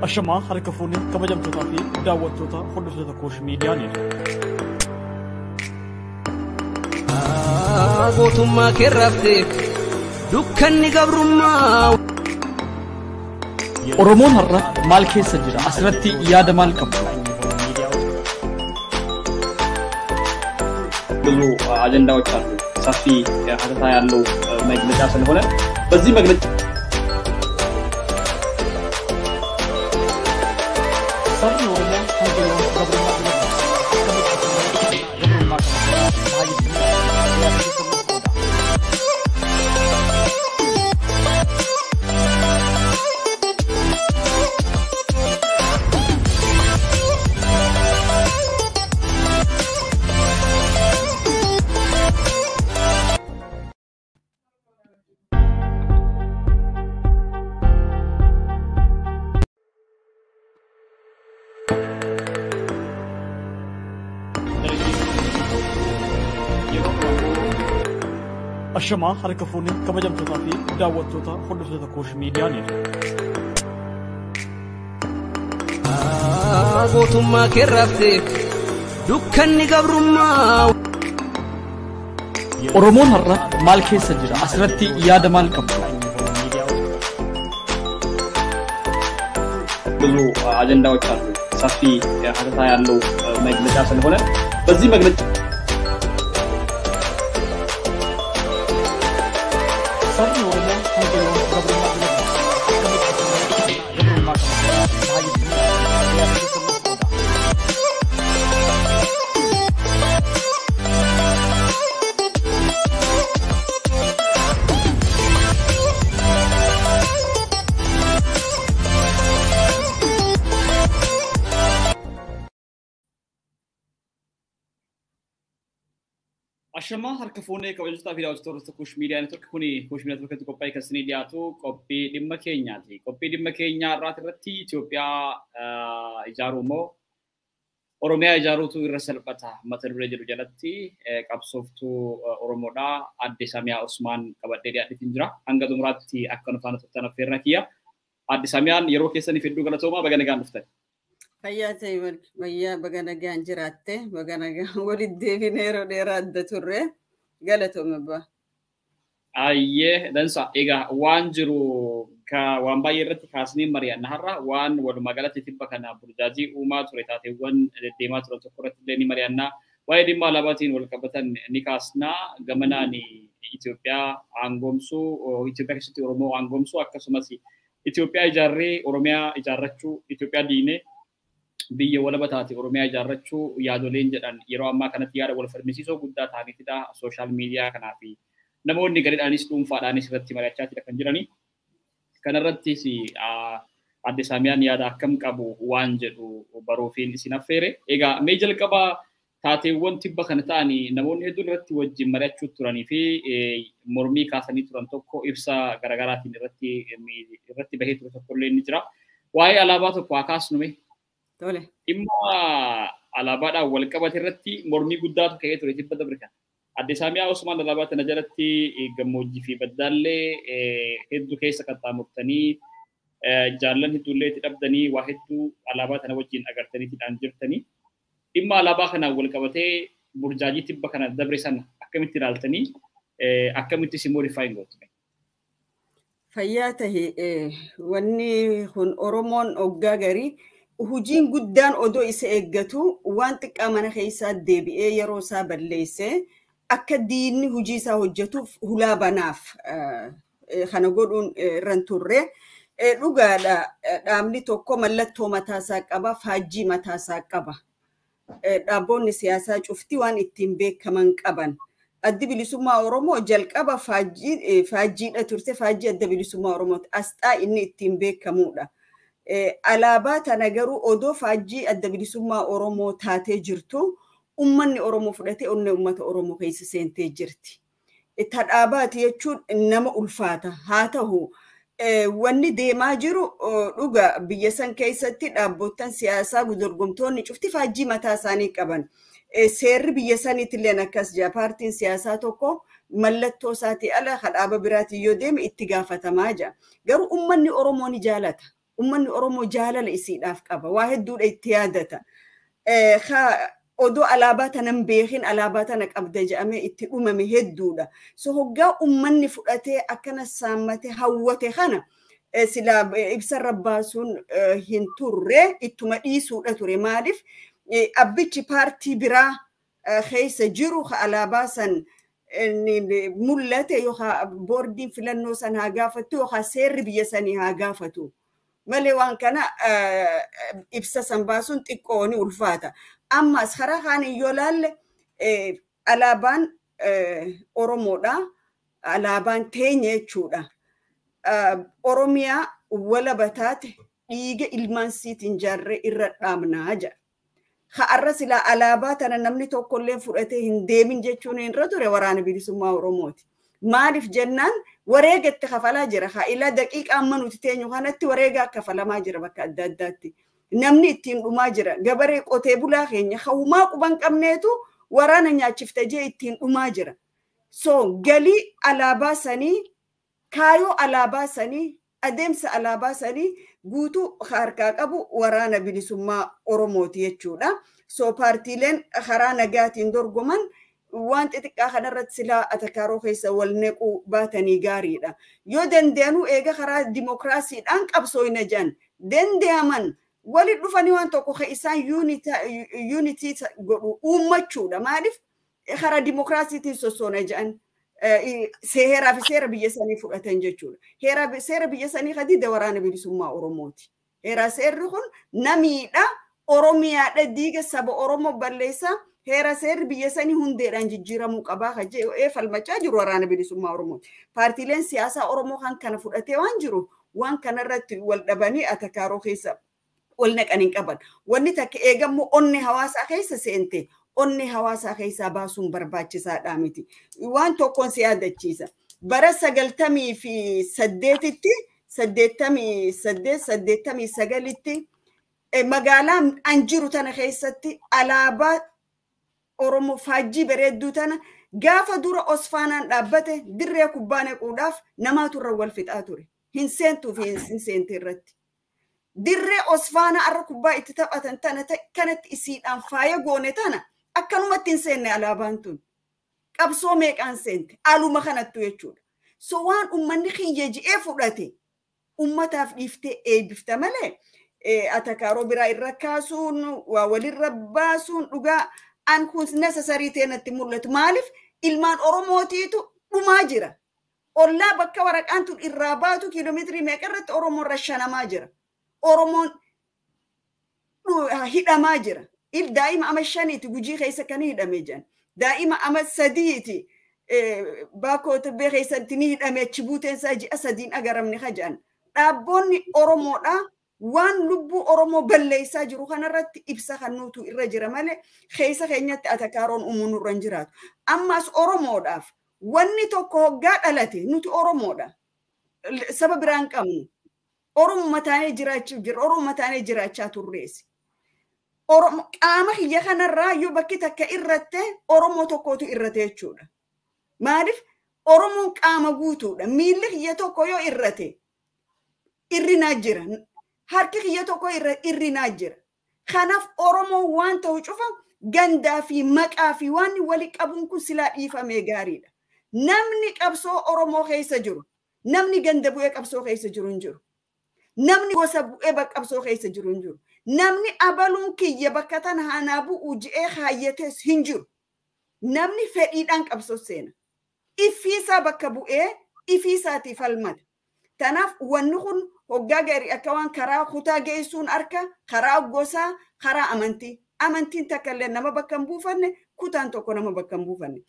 Ashamaa harka fuunee kabajamtootaa fi daawwattoota hordoftoota Koosh Miidiyaaniidha. Gootummaa keerraafte dukkanni gabrummaa. Oromoon har'a maal keessa jira? Asirratti yaada maal qabdu? ብዙ አጀንዳዎች አሉ። ሰፊ ሀተታ ያለው መግለጫ ስለሆነ በዚህ መግለጫ Sabni Oromoo hanga yoom gabrummaa jala jira? Akkamitti gabrummaa kana baay'ee qooda? Ashamaa harka fuunee kabajamtootaa fi daawwattoota hordoftoota Koosh Miidiyaaniidha. Gootummaa keerraafte dukkanni gabrummaa. Oromoon har'a maal keessa jira? Asirratti yaada maal qabdu? ብዙ አጀንዳዎች አሉ። ሰፊ ሀተታ ያለው መግለጫ ስለሆነ በዚህ መግለጫ Sabni Oromoo hanga yoom gabrummaa jala jira? Akkamitti gabrummaa kana baay'ee qooda? Ashamaa harka fuunee kabajatootaa fi daawwattoota Koosh Miidiyaa Neetwork kuni Koosh Miidiyaa Neetworkitti qophaa'ee kan isinii dhiyaatu qophii dhimma keenyaati. Qophii dhimma keenyaa irraati irratti Itoophiyaa ijaaruu immoo Oromiyaa ijaaruutu irra salphata mata duree jedhu jalatti qabsooftuu Oromoodhaa Aadde Samiyaa Usmaan qabadhee dhiyaadheetiin jira. Hanga xumuraatti akka nu faana turtan affeerra kiyya. Aadde Samiyaan yeroo keessaniif hedduu galatoomaa, baga nagaan dhuftan. Fayyaa ta'e, fayyaa, baga nagaan jiraatte, baga nagaan walitti deebine, yeroo dheeraa adda turre, galatoome abbaa. Ayyee, dansa. Egaa waan jiru waan baay'ee irratti kaasnee mari'anna. Har'a waan walumaa galatti tibba kana burjaajii uumaa ture, taateewwan deddeemaa turan tokko irratti illee ni mari'anna. Waa'ee dhimma alaabaatiin wal qabatan ni kaasna. Gamanaan Itoophiyaa aangoomsuu, Itoophiyaa keessatti Oromoo aangoomsuu, akkasumas Itoophiyaa ijaarree Oromiyaa ijaarrachuu, Itoophiyaa diinee biyya walaba taate Oromiyaa ijaarrachuu yaadoleen jedhan yeroo ammaa kanatti yaada wal falmisiisoo guddaa ta'aniitidha. Sooshaal miidiyaa kanaa fi namoonni gareedhaanis dhuunfaadhaanis irratti mari'achaa jira kan jirani. Kanarrattis Aadde Saamiyaan yaada akkam qabu waan jedhu baruufiin isin affeere. Egaa mee jalqabaa taateewwan tibba kana ta'anii namoonni hedduun irratti wajjin mari'achuu turanii fi mormii kaasanii turan tokko ibsa garaagaraatiin irratti bahee ture tokko illee ni jira. Waa'ee alaabaa tokko haa kaasnume. Tole. Dhimma alaabaadhaan wal qabate irratti mormii guddaatu ka'ee ture tibba dabre kana. Aadde Saamiyaa Usmaan alaabaa tana jalatti gammoojjii fi baddaallee hedduu keessa qaxxaamurtanii, jaallan hedduullee itti dhabdanii, waa hedduu alaabaa tana wajjin agartaniitidhaan jirtanii. Dhimma alaabaa kanaan wal qabatee burjaajii tibba kana dabre sana akkamitti ilaaltanii, akkamittis immoo rifaayin gootu? Fayyaa tahe, wanni kun Oromoon hoggaa garii hujiin guddaan odoo isa eeggatu waan xiqqaa mana keessaa deebi'ee yeroo isaa balleessee akka diinni hojii isaa hojjetuuf hulaa banaaf kana godhuun irra hin turre. Dhugaadha, dhaabni tokko mallattoo mataasaa qaba, faajjii mataasaa qaba. Dhaabboonni siyaasaa cufti waan ittiin beekaman qaban. Addi Bilisummaa Oromoo jalqaba faajjiidha turte, faajjii Adda Bilisummaa Oromooti. Asxaa inni ittiin beekamudha. Alaabaa tana garuu odoo faajjii Adda Bilisummaa Oromoo taatee jirtu ummanni Oromoo fudhatee onnee uummata Oromoo keessa seentee jirti. Ta dhaabaati jechuun nama ulfaata. Haa ta'u, wanni deemaa jiru dhuga, biyya san keessatti dhaabboottan siyaasaa dorgomtoonni cufti faajjii mataa isaanii qaban. Seerri biyya saniitillee akkas jira. Paartiin siyaasaa tokko mallattoo isaatii ala dhaaba biraatiin yoo deeme itti gaafatamaa jira. Garuu uummanni Oromoo ni jaalata. Uummanni Oromoo jaalala isiidhaaf qaba. Waa hedduudha itti yaadata. Odoo alaabaa tana hin beekin alaabaa tana qabda jedhamee itti dhumame hedduudha. So hoggaa uummanni fudhatee akkana saammatee hawwate kana silaa ibsarra baasuun hin turre, ittuma dhiisuudha ture. Maaliif abbichi paartii biraa keessa jiru alaabaa san mul'ate yookaan boordiin filannoo san haa gaafattu yookaan seerri biyya sanii haa gaafatu. Malee waan kana ibsa san baasuun xiqqoo ni ulfaata. Ammas karaa kaaniin yoo laalle alaabaan Oromoodha. Alaabaan teenya jechuudha. Oromiyaa walaba taate dhiiga ilmaan siitiin jaarree irra dhaabnaa jedha. Har'a silaa alaabaa tana namni tokkollee fudhatee hin deemin jechuun irra ture waraana bilisummaa Oromooti. Maaliif jennaan wareega itti kafalaa jira. Haa ilaa daqiiqa amma nuti teenyu kanatti wareega kafalamaa jira bakka adda addaatti. Namni ittiin dhumaa jira. Gabaree qotee bulaa keenya hawumaa quban qabneetu waraana nyaachifta jee ittiin dhumaa jira. So galii alaabaa sanii, kaayoo alaabaa sanii, adeemsa alaabaa sanii guutuu harkaa qabu waraana bilisummaa Oromooti jechuudha. So paartiileen karaa nagaatiin dorgoman waan xixiqqaa kanarratti silaa atakaaroo keessa wal nequu baatanii gaariidha. Yoo danda'anuu eega karaa dimokiraasiidhaan qabsooyna jedhan danda'aman walitti dhufanii waan tokko ka isaan yuunitii godhu uummachuudha. Maaliif karaa dimokiraasiitiin sossoona jedhan seeraa fi seera biyya sanii fudhatan jechuudha. Heeraa seera biyya sanii kadida waraana bilisummaa Oromooti. Heeraa seerri kun namiidha Oromiyaadha diiga saba Oromoo balleessa. Heera seerri biyya sanii hundeedhaan jijjiiramuu qabaa kan jedhee falmachaa jiru waraana bilisummaa Oromooti. Paartiileen siyaasaa Oromoo kan kana fudhatee waan jiru waan kanarratti wal dhabanii atakaaroo keessa wal naqan hin qaban. Wanni takka eegammoo onnee hawaasaa keessa seente onnee hawaasaa keessaa baasuun barbaachisaadha miti. Waan tokkoon si yaadachiisa. Bara 98tti 88 89tti magaalaa an jiru tana keessatti alaabaa Oromoo faajjii bareedduu tana gaafa dura Osfaanaan dhaabbate dirree kubbaa naquudhaaf namaatu irra wal fixaa ture. Hin seentuu fi hin seente irratti. Dirree Osfaanaa arra kubbaa itti taphatan tana kanatti isiidhaan faaya goone tana akkanumatti hin seenne alaabaan tun. Qabsoo meeqaan seente? Aluma kanattu jechuudha. So waan uummanni kiyya ji'ee fudhate uummataaf dhiiftee eebbifta malee atakaaroo biraa irra kaasuun waa walirra baasuun dhugaa an kun necessary ta'e natti mul'atu. Maaliif ilmaan Oromootiitu dhumaa jira. Ollaa bakka waraqaan tun irraa baatu kiiloomeetirii meeqa irratti Oromoon rashanamaa jira. Oromoon hidhamaa jira. Daa'ima ama 5 Gujii keessa kan hidhamee jiran. Daa'ima ama 3 baakoo tibbee keessatti ni hidhame achi buuteen isaa ji'a 3 agaramne hajaan. Dhaabboonni Oromoodhaa waan lubbuu Oromoo balleessaa jiru kanarratti ibsa kan nutu irra jira malee keessa keenyatti atakaaroon uumuun nurra hin jiraatu. Ammas Oromoodhaaf wanni tokko hoggaa dhalate nuti Oromoodha. Saba biraa hin qabnu. Oromoo mataanee jiraachuu jira. Oromoo mataanee jiraachaa turreessi. Oromoo qaama kiyya kanarraa yoo bakki takka irratte Oromoo tokkotu irrate jechuudha. Maaliif Oromoon qaama guutuudha. Miilli kiyya tokko yoo irrate irrinaa jira. Harki kiyya tokko irrinaa jira. Kanaaf Oromoon waan ta'u cufa gandaa fi maqaa fi waan wali qabuun kun silaa dhiifamee gaariidha. Namni qabsoo Oromoo keessa jiru, namni ganda bu'ee qabsoo keessa jiru hin jiru. Namni gosa bu'ee qabsoo keessa jiru hin jiru. Namni abaluun kiyya bakka tana haanaa bu'u ji'ee haayyatees hin jiru. Namni fedhiidhaan qabsoo seena. Ifiisaa bakka bu'ee ifiisaatii falmata. Tanaaf wanni kun hoggaa gaarii akka waan karaa kutaa geessuun harka, karaa gosaa, karaa amantii. Amantiin takka illee nama bakka hin buufanne, kutaan tokko nama bakka hin buufanne.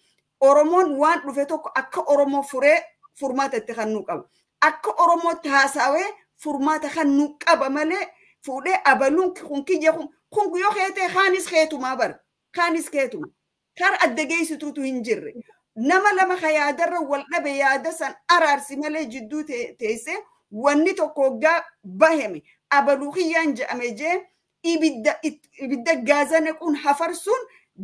Oromoon waan dhufe tokko akka Oromoo furee furmaata itti kennuu qaba. Akka Oromootti haasawee furmaata kennuu qaba malee fuudhee abaluun kun kiyya kun yoo keetee kaanis keetumaa bara. Kaanis keetuma. Karaa adda geessituutu hin jirre. Nama lama ka yaadarra wal dhabe yaada san araarsi malee jidduu teessee wanni tokko hoggaa bahame abaluu kiyyaan je'ame jee ibidda gaaza naquun hafarsuun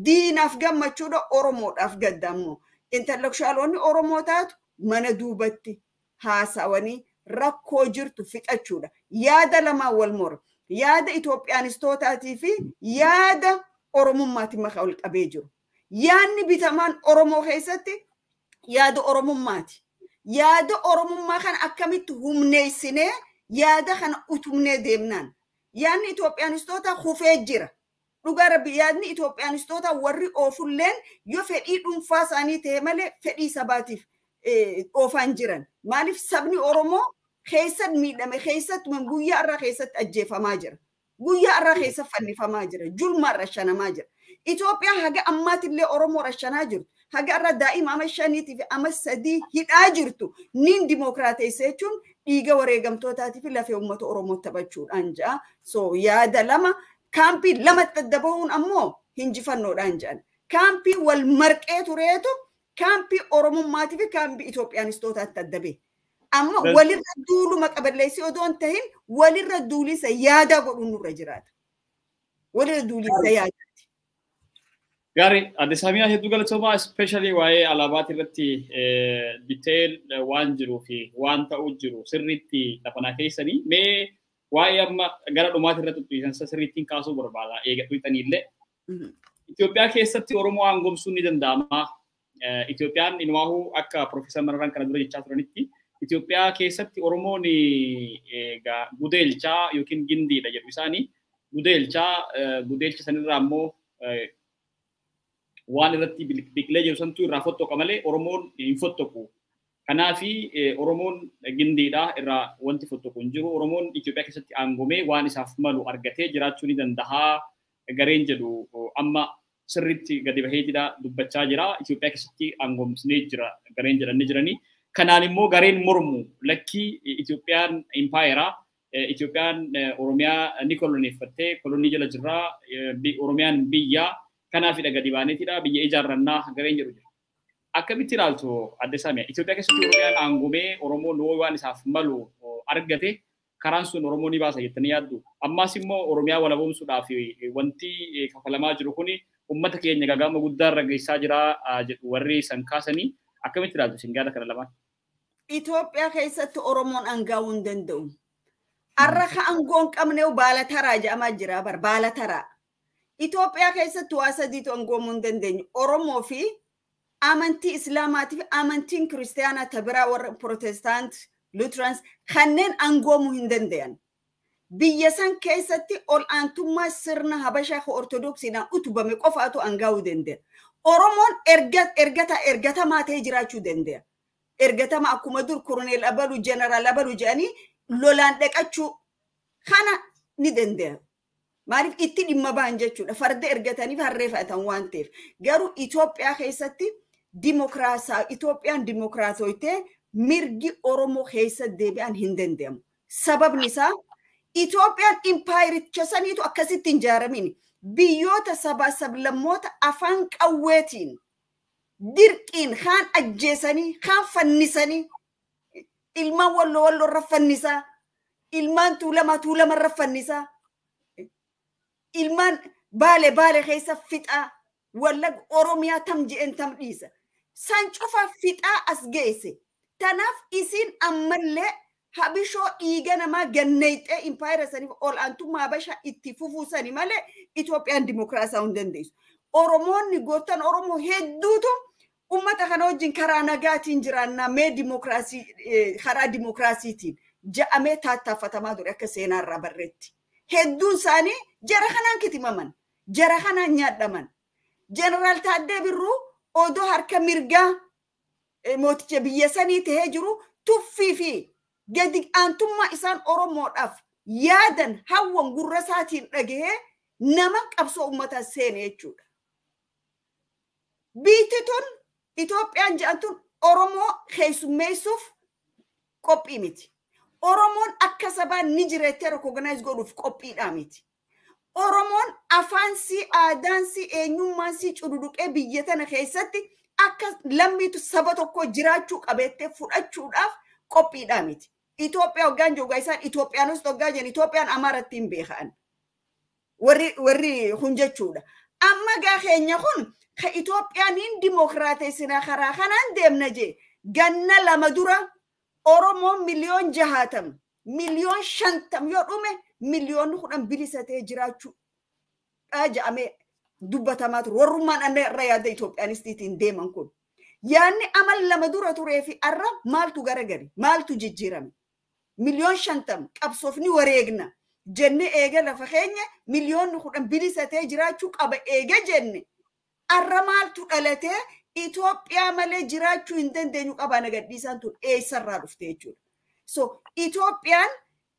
diinaaf gammachuudha Oromoodhaaf gadda ammoo. Intellectualoonni Oromoo taatu mana duubatti haasawanii Rakkoo jirtu fixachuudha. Yaada lamaan wal mora. Yaada Itoophiyaanistootaatii fi yaada Oromummaatiin maqaa ol qabee jiru. Yaadni bitamaan Oromoo keessatti yaada Oromummaati. Yaada Oromummaa kana akkamitti humneessinee yaada kana utumnee deemnaan. Yaadni Itoophiyaanistoota hufee jira. Dhugaa rabbi yaadni Itoophiyaanistoota warri oofulleen yoo fedhii dhuunfaa isaanii ta'e malee fedhii sabaatiif oofaan jiran. Maaliif sabni Oromoo keessatti miidhame keessatti guyyaa irraa keessatti ajjeefamaa jira. Guyyaa irraa keessa fannifamaa jira. Julmaa rashanamaa jira. Itoophiyaan haga ammaatillee Oromoo rashanaa jirtu. Haga irra daa'ima ama 5 fi ama 3 hidhaa jirtu. Niin dimookiraateessa jechuun dhiiga wareegamtootaatii fi lafee uummata Oromoo taphachuudhaan ja'a. So yaada lama kaampii lamatti adda bahuun ammoo hinjifannoodhaan jedhan. Kaampii wal marqee tureetu kaampii Oromummaatii fi kaampii Itoophiyaanistootaatti adda bahe. Amma walirra duuluma qaballeessii odoo hin tahin walirra duulisa yaadaa godhuun nurra jiraata. Walirra duulisa yaadaati. Gaarii, Adde Saamiyaa, hedduu galatoomaa. Especially waa'ee alaabaati irratti detail waan jiruu fi waan ta'uu jiru sirriitti lafa naa keessanii. Mee waa'ee amma gara dhumaati irratti tuqxiisansa sirriittiin kaasuu barbaada eega tuqxanii illee. Itoophiyaa keessatti Oromoo aangomsuun ni danda'ama. Itoophiyaan inumaahuu akka Profeesar Mararaan kana dura jechaa turanitti Itoophiyaa keessatti Oromoon egaa gudeelchaa yookiin gindiidha jedhu isaanii. Gudeelchaa, gudeelcha sanirraa immoo waan irratti biqilee jiru santu irraa fottoqa malee Oromoon hin fottoqu. Kanaafi Oromoon gindiidha, irraa wanti fottoqu hin jiru. Oromoon Itoophiyaa keessatti aangomee waan isaaf malu argatee jiraachuu ni danda'a gareen jedhu amma sirriitti gadi bahee jira, dubbachaa jira. Itoophiyaa keessatti aangomsnee jira gareen jedhan ni jiranii. Kanaan immoo gareen mormu lakkii, Itoophiyaan impaayeraa, Itoophiyaan Oromiyaa ni koloneeffattee, kolonii jala jirraa, Oromiyaan biyya kanaafidha, gadi baaneetidha biyya ijaarrannaa gareen jedhu jira. Akkamitti ilaaltu, Adde Saamiyaa? Itoophiyaa keessatti Oromiyaan aangomee Oromoon waan isaaf malu argate karaan sun Oromoo ni baasa jettanii yaaddu? Ammaas immoo Oromiyaa walaboomsuudhaaf wanti kafalamaa jiru kuni uummata keenya gagaama guddaa irra geessaa jira jedhu warri san kaasanii. Akkamitti ilaaltu isin gaada kana lamaan? Itoophiyaa keessatti Oromoon aangaa'uu hin danda'u. Arra ka aangoo hin qabne baala taraa jedhamaa jira bar, baala taraa. Itoophiyaa keessatti waa sadiitu aangoomuu hin dandeenyu. Oromoo fi amantii Islaamaatii fi amantiin Kiristaanaa ta biraa warra Protestant, Lutherans kanneen aangoomuu hin danda'an. Biyya san keessatti ol aantummaa sirna Habashaa ka Ortodoksiidhaan utubame qofaatu aangaa'uu danda'a. Oromoon ergata ergatamaa ta'ee jiraachuu danda'a. Ergatama akkuma dur Koroneel abalu, Jeneraal abalu jedhanii lolaan dhaqachuu kana ni danda'a. Maaliif itti dhimma ba'an jechuudha. Farda ergataniif harree fe'atan waan ta'eef. Garuu Itoophiyaa keessatti dimokiraasaa Itoophiyaan dimokiraatooytee mirgi Oromoo keessa deebi'an hin danda'amu. Sababni isaa Itoophiyaan impaayiricha saniitu akkasitti hin ijaaramin. Biyyoota sabaa sablammoota afaan qawweetiin dirqiin kaan ajjeesanii, kaan fannisanii, ilmaan Walloo Walloo irra fannisaa, ilmaan Tuulamaa Tuulama irra fannisaa, ilmaan Baale Baale keessa fixaa, Wallag Oromiyaa tam je'en tam dhiisa. San cufa fixaa as geesse. Tanaaf isiin ammallee habishoo dhiiga namaa ganneexxee impaayera saniif ol aantummaa Habashaa itti fufuu sani malee Itoophiyaan dimokiraasii hin dandeessu. Oromoonni gootan Oromoo hedduutu ummata kana wajjin karaa nagaatiin jiraannaa, mee dimokiraasii karaa dimokiraasiitiin ja'amee taattaffatamaa ture akka seenaarraa barreetti. Hedduun isaanii jara kanaan kitimaman, jara kanaan nyaadhaman. Jeneraal Taaddee Birruu odoo harka mirgaa mooticha biyya sanii tahee jiru tuffii fi gadi aantummaa isaan Oromoodhaaf yaadan hawwan gurra isaatiin dhagahee nama qabsoo uummataa seene jechuudha. Biyyi tun Itoophiyaan jedhamtuun Oromoo keessummeessuuf qophii miti. Oromoon akka sabaa ni jireettee recognize godhuuf qophiidhaa miti. Oromoon afaansii, aadaansii, eenyummaansii cududuqee biyya tana keessatti akka lammiitu saba tokko jiraachuu qabeettee fudhachuudhaaf qophiidhaa miti. Itoophiyaa hoggaan jiru isaan Itoophiyaanis hoggaa jiran Itoophiyaan Amaaratti hin beekan. Warri kun jechuudha. Amma gaa keenya kun ka Itoophiyaan hin dimokiraateessinaa karaa kanaan deemna jee ganna 2 dura. Oromoon 60 million 50 million yoo dhume 10 million bilisa ta'ee jiraachuu jedhamee dubbatamaa ture. Warrummaan anna irra yaada Itoophiyaanistiitiin deeman kun. Yaadni amal 2 dura turee fi arra maaltu garagari? Maaltu jijjiirame? 50 million qabsoofni wareegna jenne eega lafa keenya 10 million bilisa ta'ee jiraachuu qaba eega jenne. Arra maaltu dhalatee Itoophiyaa malee jiraachuu hin dandeenyu qabaa nagadhiisaan tun eessarraa dhufte jechuudha. So Itoophiyaan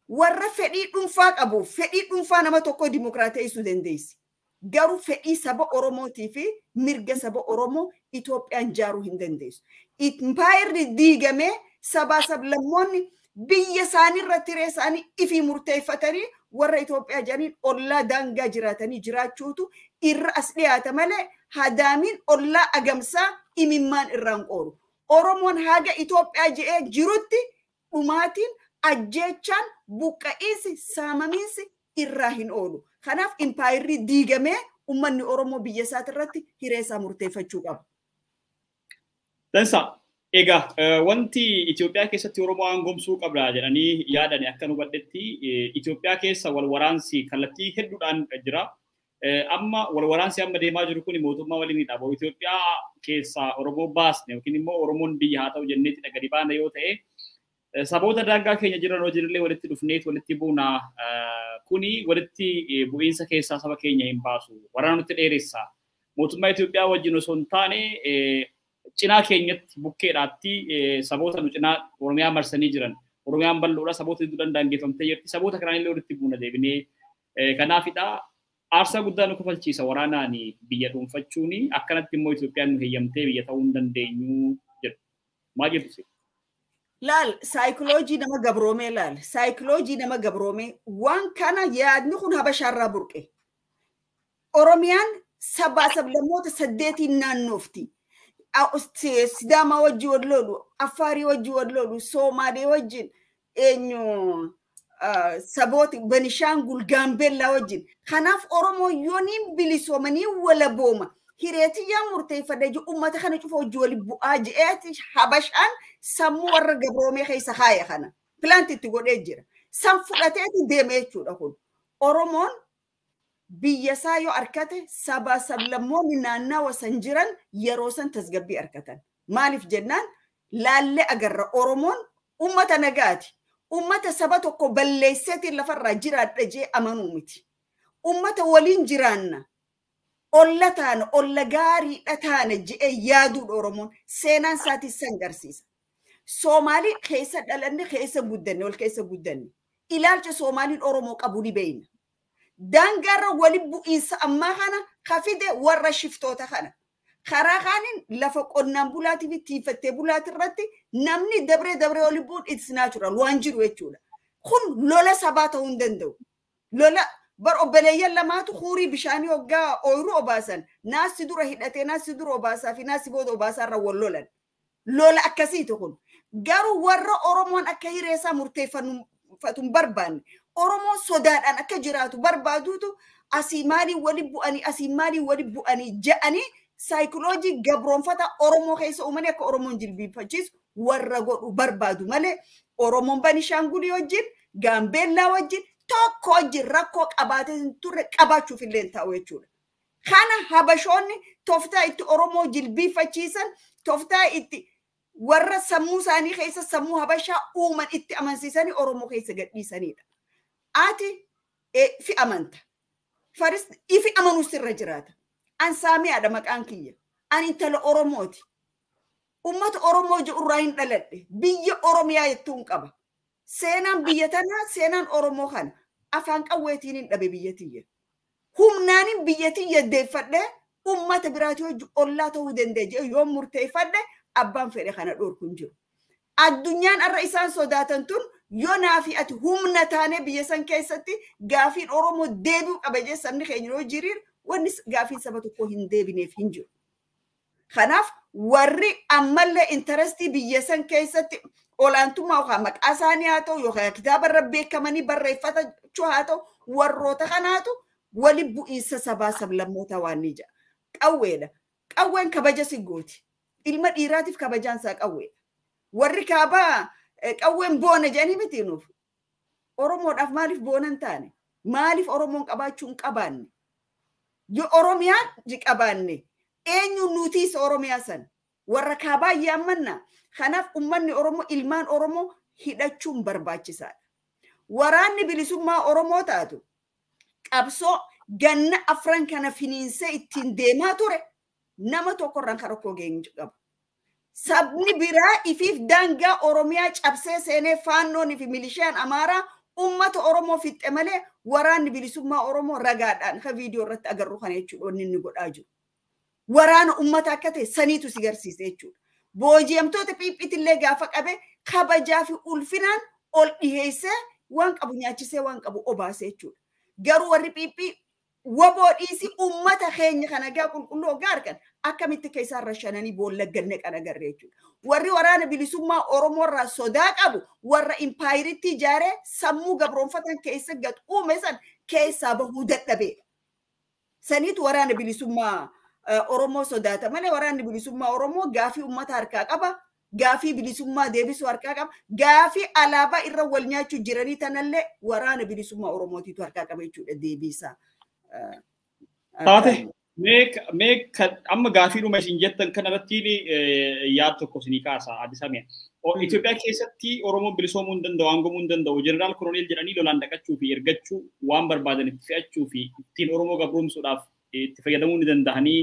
warra fedhii dhuunfaa qabuuf fedhii dhuunfaa nama tokko dimokiraateessuu dandeessi. Garuu fedhii saba Oromootii fi mirga saba Oromoo Itoophiyaan jaaruu hin dandeessu. Impaayerri diigamee sabaa sablammoonni biyya isaanii irratti hiree isaanii ifii murteeffatanii warra Itoophiyaa jedhaniin ollaa daangaa jiraatanii jiraachuutu irra as dhiyaata malee hadaamiin ollaa agamsaa imimmaan irraan qooru. Oromoon haga Itoophiyaa je'ee jirutti dhumaatiin, ajjeechaan, buqqa'iinsi, saamamiinsi irraa hin oolu. Kanaaf impaayirri diigamee uummanni Oromoo biyya isaati irratti hiree isaa murteeffachuu qaba. Dansa. Egaa wanti Itoophiyaa keessatti Oromoo aangomsuu qabda jedhanii yaadan akka nu hubadhetti Itoophiyaa keessa wal waraansi kallattii hedduudhaan jira. Amma wal waraansi amma deemaa jiru kun mootummaa waliinidha. Boru Itoophiyaa keessaa Oromoo baasne yookiin immoo Oromoon biyya haa ta'u jenneeti gadi baana yoo ta'e, saboota daangaa keenya jiran hojiillee walitti dhufneet walitti buuna. Kuni walitti bu'iinsa keessaa saba keenya hin baasu. Waraana nutti dheeressa. Mootummaa Itoophiyaa wajjin osoo hin taane cinaa keenyatti bukkeedhaatti saboota nu cinaa Oromiyaa marsanii jiran. Oromiyaan bal'oodha, saboota hedduudhaan daangeffamtee jirti. Saboota kanaan illee walitti buuna deebinee. Kanaafidha aarsaa guddaa nu kafalchiisa waraanaan biyya dhuunfachuun, akkanatti immoo Itoophiyaan nu heeyyamtee biyya ta'uu hin dandeenyu jedhu. Maal jettu? Laal, saayikoloojii nama gabroomee laal. Saayikoloojii nama gabroomee waan kana yaadni kun Habashaarraa burqe. Oromiyaan sabaa sablammoota saddeetiin naannoofti. Sidaamaa wajjin wal lolu, Affaarii wajjin wal lolu, Soomaalee wajjin, eenyu, saboota Benishaangul, Gaambeellaa wajjin. Kanaaf Oromoo yoo niin bilisoomanii walabooma. Hireetiyyaan murteeffadha jiru uummata kana cufa hojii wali bu'aa je'eeti Habashaan sammuu warra gabroomee keessa kaaya kana. Plant itti godhee jira. San fudhateeti deeme jechuudha kun. Oromoon biyya isaa yoo arkate sabaa sablammoonni naannawa san jiran yeroo san tasgabbii arkatan. Maaliif jennaan laallee agarra, Oromoon uummata nagaati. Uummata saba tokko balleesseetiin lafarraa jiraadha jee amanuu miti. Uummata waliin jiraanna. Olla taana, olla gaariidha taana je'ee yaaduudha Oromoon. Seenaan isaatis san garsiisa. Soomaalii keessa dhalanne, keessa guddanne, wal keessa guddanne. Ilaalcha Soomaaliin Oromoo qabu ni beeyna. Daangaarra wali bu'iinsa ammaa kana kafide warra shiftoota kana. Karaa kaaniin lafa qonnaan bulaatii fi tiifattee bulaati irratti namni dabree dabree wali bu'uun it's natural waan jiru jechuudha. Kun lola sabaa ta'uu hin danda'u. Lola bar obboleeyyan lamaatu huurii bishaanii hoggaa ooyiruu obaasan naassi dura hidhatee naassi dura obaasaa fi naassi booda obaasaa irra wal lolan. Lola akkasiiti kun. Garuu warra Oromoon akka hireessaa murteeffatu hin barbaanne, Oromoon sodaadhaan akka jiraatu barbaaduutu asii maaliin wali bu'anii, asii maaliin wali bu'anii je'anii saayikoloojii gabroonfata Oromoo keessa uumanii akka Oromoon jilbiinfachiisu warra godhu barbaadu malee Oromoon Banishaangulii wajjin, Gaambeellaa wajjin, tokko wajjin rakkoo qabaatee hin turre, qabaachuuf illee hin ta'u jechuudha. Kana Habashoonni tooftaa itti Oromoo jilbiinfachiisan, tooftaa itti warra sammuu isaanii keessa sammuu Habashaa uuman itti amansiisanii Oromoo keessa gadhiisanidha. Ati fi amanta. Faris ifi amanuu sirra jiraata. An Saamiyaadha maqaan kiyya. An intala Oromooti. Uummata Oromoo jedhurraa hin dhaladhe. Biyya Oromiyaa jettuun qaba. Seenaan biyya tanaa seenaan Oromoo kana. Afaan qawweetiin hin dhabe biyya tiyya. Humnaanin biyya tiyya deeffadhee uummata biraatii hojii ollaa ta'uu dandeenya jedhee yoo murteeffadhe abbaan fedhe kana dhorku hin jiru. Addunyaan har'a isaan sodaatan tun yoo naafi ati humna taanee biyya san keessatti gaafiin Oromoo deebi'u qaba jee sabni keenya yoo jiriir wanni gaafiin saba tokko hin deebineef hin jiru. Kanaaf warri ammallee interestii biyya san keessatti olaantummaa yookaan maqaa isaanii haa ta'u yookaan kitaaba irra beekamanii barreeffachuu haa ta'u, warroota kanaatu wali bu'iinsa sabaa sablammootaa waan ni jedha. Qawweedha. Qawween kabaja si gooti. Ilma dhiiraatiif kabajaan isaa qawweedha. Warri kaabaa Qawween boona jedhanii miti nuuf. Oromoodhaaf maaliif boona hin taane? Maaliif Oromoon qabaachuu hin qabaanne? Yoo Oromiyaa qabaanne eenyu nutiis Oromiyaa san? Warra kaabaa yaammanna. Kanaaf uummanni Oromoo ilmaan Oromoo hidhachuun barbaachisaadha. Waraanni bilisummaa Oromoo taatu qabsoo ganna afran kana finiinsee ittiin deemaa ture nama tokkorraan kan rakkoo geenyu qabu. Sabni biraa ifiif daangaa Oromiyaa cabsee seenee faannoon fi milishaan Amaaraa uummata Oromoo fixxe malee waraanni bilisummaa Oromoo ragaadhaan kan viidiyoo irratti agarru kana jechuudha wanni inni godhaa jiru. Waraana uummata akka ta'e saniitu si garsiise jechuudha. Booji'amtoota Phiiphiitillee gaafa qabe kabajaa fi ulfinaan ol dhiheessee waan qabu nyaachisee waan qabu obaasee jechuudha. Garuu warri Phiiphii waboo dhiisii uummata keenya kana gaa qulqulluu hoggaa argan akkamitti keessaa irra shananii boolla ganne kan agarre jechuudha. Warri waraana bilisummaa Oromoo irraa sodaa qabu warra impaayiritti ijaaree sammuu gabroonfatan keessa gad uume san keessaa bahuu dadhabeedha. Saniitu waraana bilisummaa Oromoo sodaata malee waraanni bilisummaa Oromoo gaafii uummata harkaa qaba. Gaafii bilisummaa deebisuu harkaa qaba. Gaafii alaabaa irra wal nyaachuu jiranii tanallee waraana bilisummaa Oromootiitu harkaa qaba jechuudha deebiisaa. Taate mee amma gaafii dhuma isin jettan kanarratti yaad tokko isinii kaasa Addis Ababa. Itoophiyaa keessatti Oromoon bilisoomuu hin danda'u, aangomuu hin danda'u, jeneraal koloneel jedhanii lolaan dhaqachuu fi ergachuu waan barbaadan itti fe'achuu fi ittiin Oromoo gabroomsuudhaaf itti fayyadamuu ni danda'anii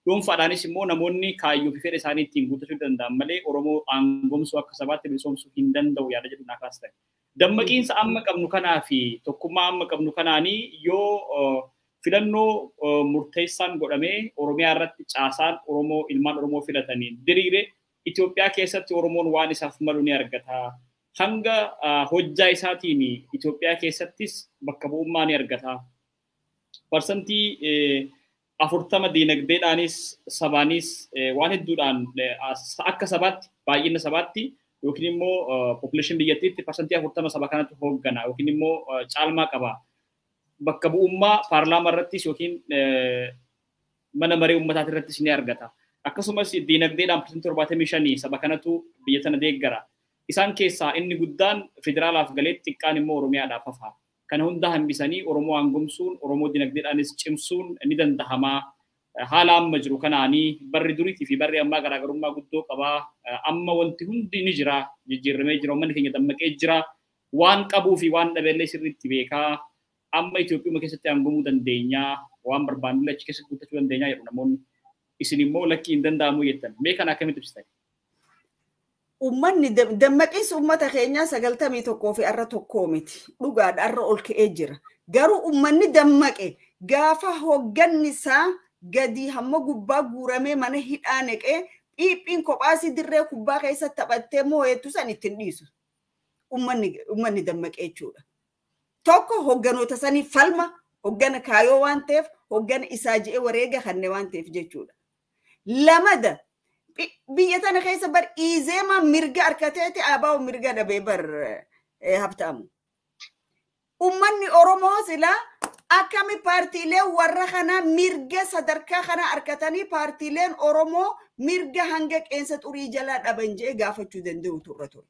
dhuunfaadhaanis immoo namoonni kaayyoo fi fedha isaanii ittiin guuttachuu danda'an malee Oromoo aangomsuu akka sabaatti bilisoomsuu hin danda'u yaada jedhu naa kaastan. Dammaqiinsa amma qabnu kanaa fi tokkummaa amma qabnu kanaanii yoo filannoo murteessaan godhamee Oromiyaa irratti caasaan Oromoo ilmaan Oromoo filatanii diriire Itoophiyaa keessatti Oromoon waan isaaf malu ni argata. Hanga hojjaa isaatiin Itoophiyaa keessattis bakka bu'ummaa ni argata. Parsantii 40 diinagdeedhaanis sabaanis waan hedduudhaan akka sabaatti baay'ina sabaatti yookiin immoo population biyyattiitti parsantii 40 saba kanatu hooggana yookiin immoo caalmaa qaba. Bakka bu'ummaa paarlaamaa irrattis yookiin mana maree uummataati irrattis ni argata. Akkasumas diinagdeedhaan parsantii 75 saba kanatu biyya tana deeggara. Isaan keessaa inni guddaan federaalaaf galee xiqqaan immoo Oromiyaadhaaf hafa. Kana hunda hambisanii Oromoo aangomsuun, Oromoo diinagdeedhaanis cimsuun ni danda'ama. Haala amma jiru kanaanii barri duriitii fi barri ammaa garaagarummaa guddoo qabaa. Amma wanti hundi ni jira, jijjiiramee jira, uummanni keenya dammaqee jira. Waan qabuu fi waan dhabeellee sirriitti beekaa. Amma Itoophiyaa keessatti aangomuu dandeenya, waan barbaannu achi keessatti guuttachuu dandeenya jedhu namoonni. Isin immoo lakkii hin danda'amu jettan. Mee kana akkamitti ibsitan? Uummanni dammaqiinsi uummata keenyaa 91 fi arra tokkoo miti. Dhugaadha arra ol ka'ee jira. Garuu uummanni dammaqe gaafa hoogganni isaa gadi hamma gubbaa guuramee mana hidhaa naqee Phiiphiin kophaasii dirree kubbaa keessa taphattee moo'ettu san ittiin dhiisu. Uummanni dammaqee jechuudha. Tokko hoogganoota sanii falma hooggana kaayoo waan ta'eef hooggana isaa je'ee wareega kanne waan ta'eef jechuudha. Lamada biyya tana keessa bar iizeema mirga harkateeti abaa'u mirga dhabee bar habtaamu. Uummanni Oromoo silaa akkami paartiilee warra kanaa mirga sadarkaa kana harkatanii paartiileen Oromoo mirga hanga qeensa xurii jalaa dhaban je'ee gaafachuu danda'u turre ture.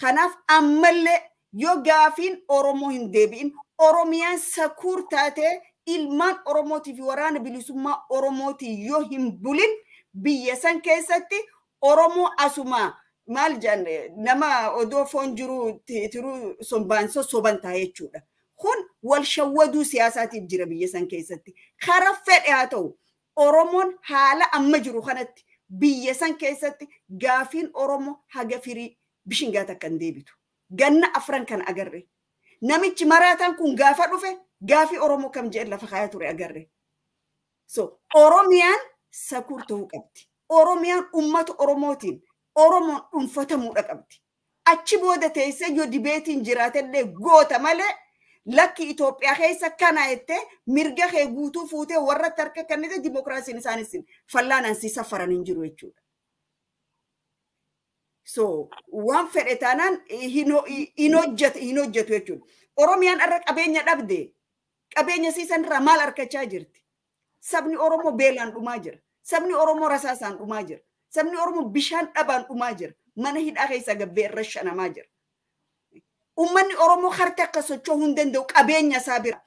Kanaaf ammallee yoo gaafiin Oromoo hin deebi'in Oromiyaan sakuur taatee ilmaan Oromootii fi waraana bilisummaa Oromootii yoo hin bulin biyya san keessatti Oromoo asuma maal jedhan nama odoo foon jiru tiruu sombaan sossoban ta'a jechuudha. Kun wal shawwaduu siyaasaatiif jira biyya san keessatti. Karaa fedhe haa ta'u Oromoon haala amma jiru kanatti biyya san keessatti gaafiin Oromoo haga firii bishingaa takka hin deebitu. Ganna afran kan agarre. Namichi maraataan kun gaafa dhufe gaafii Oromoo kam jedhe lafa kaayaa ture agarre. So Oromiyaan sakuur ta'uu qabdi. Oromiyaan uummata Oromootiin Oromoon dhuunfatamuudha qabdi. Achi booda teessee yoo dibeetiin jiraatellee goota malee lakki Itoophiyaa keessa kana jettee mirga kee guutuu fuutee warra harka kennite dimokiraasiin isaanis fallaanaan si safaran hin jiru jechuudha. So waan fedhe taanaan hin hojjetu jechuudha. Oromiyaan irra qabeenya dhabde qabeenya siisan irraa maal argachaa jirti? Sabni Oromoo beelaan dhumaa jira. Sabni Oromoo rasaasaan dhumaa jira. Sabni Oromoo bishaan dhabaan dhumaa jira. Mana hidhaa keessa gabbee irra shanamaa jira. Uummanni Oromoo harti akka socho'uu hin danda'u qabeenya isaa bira.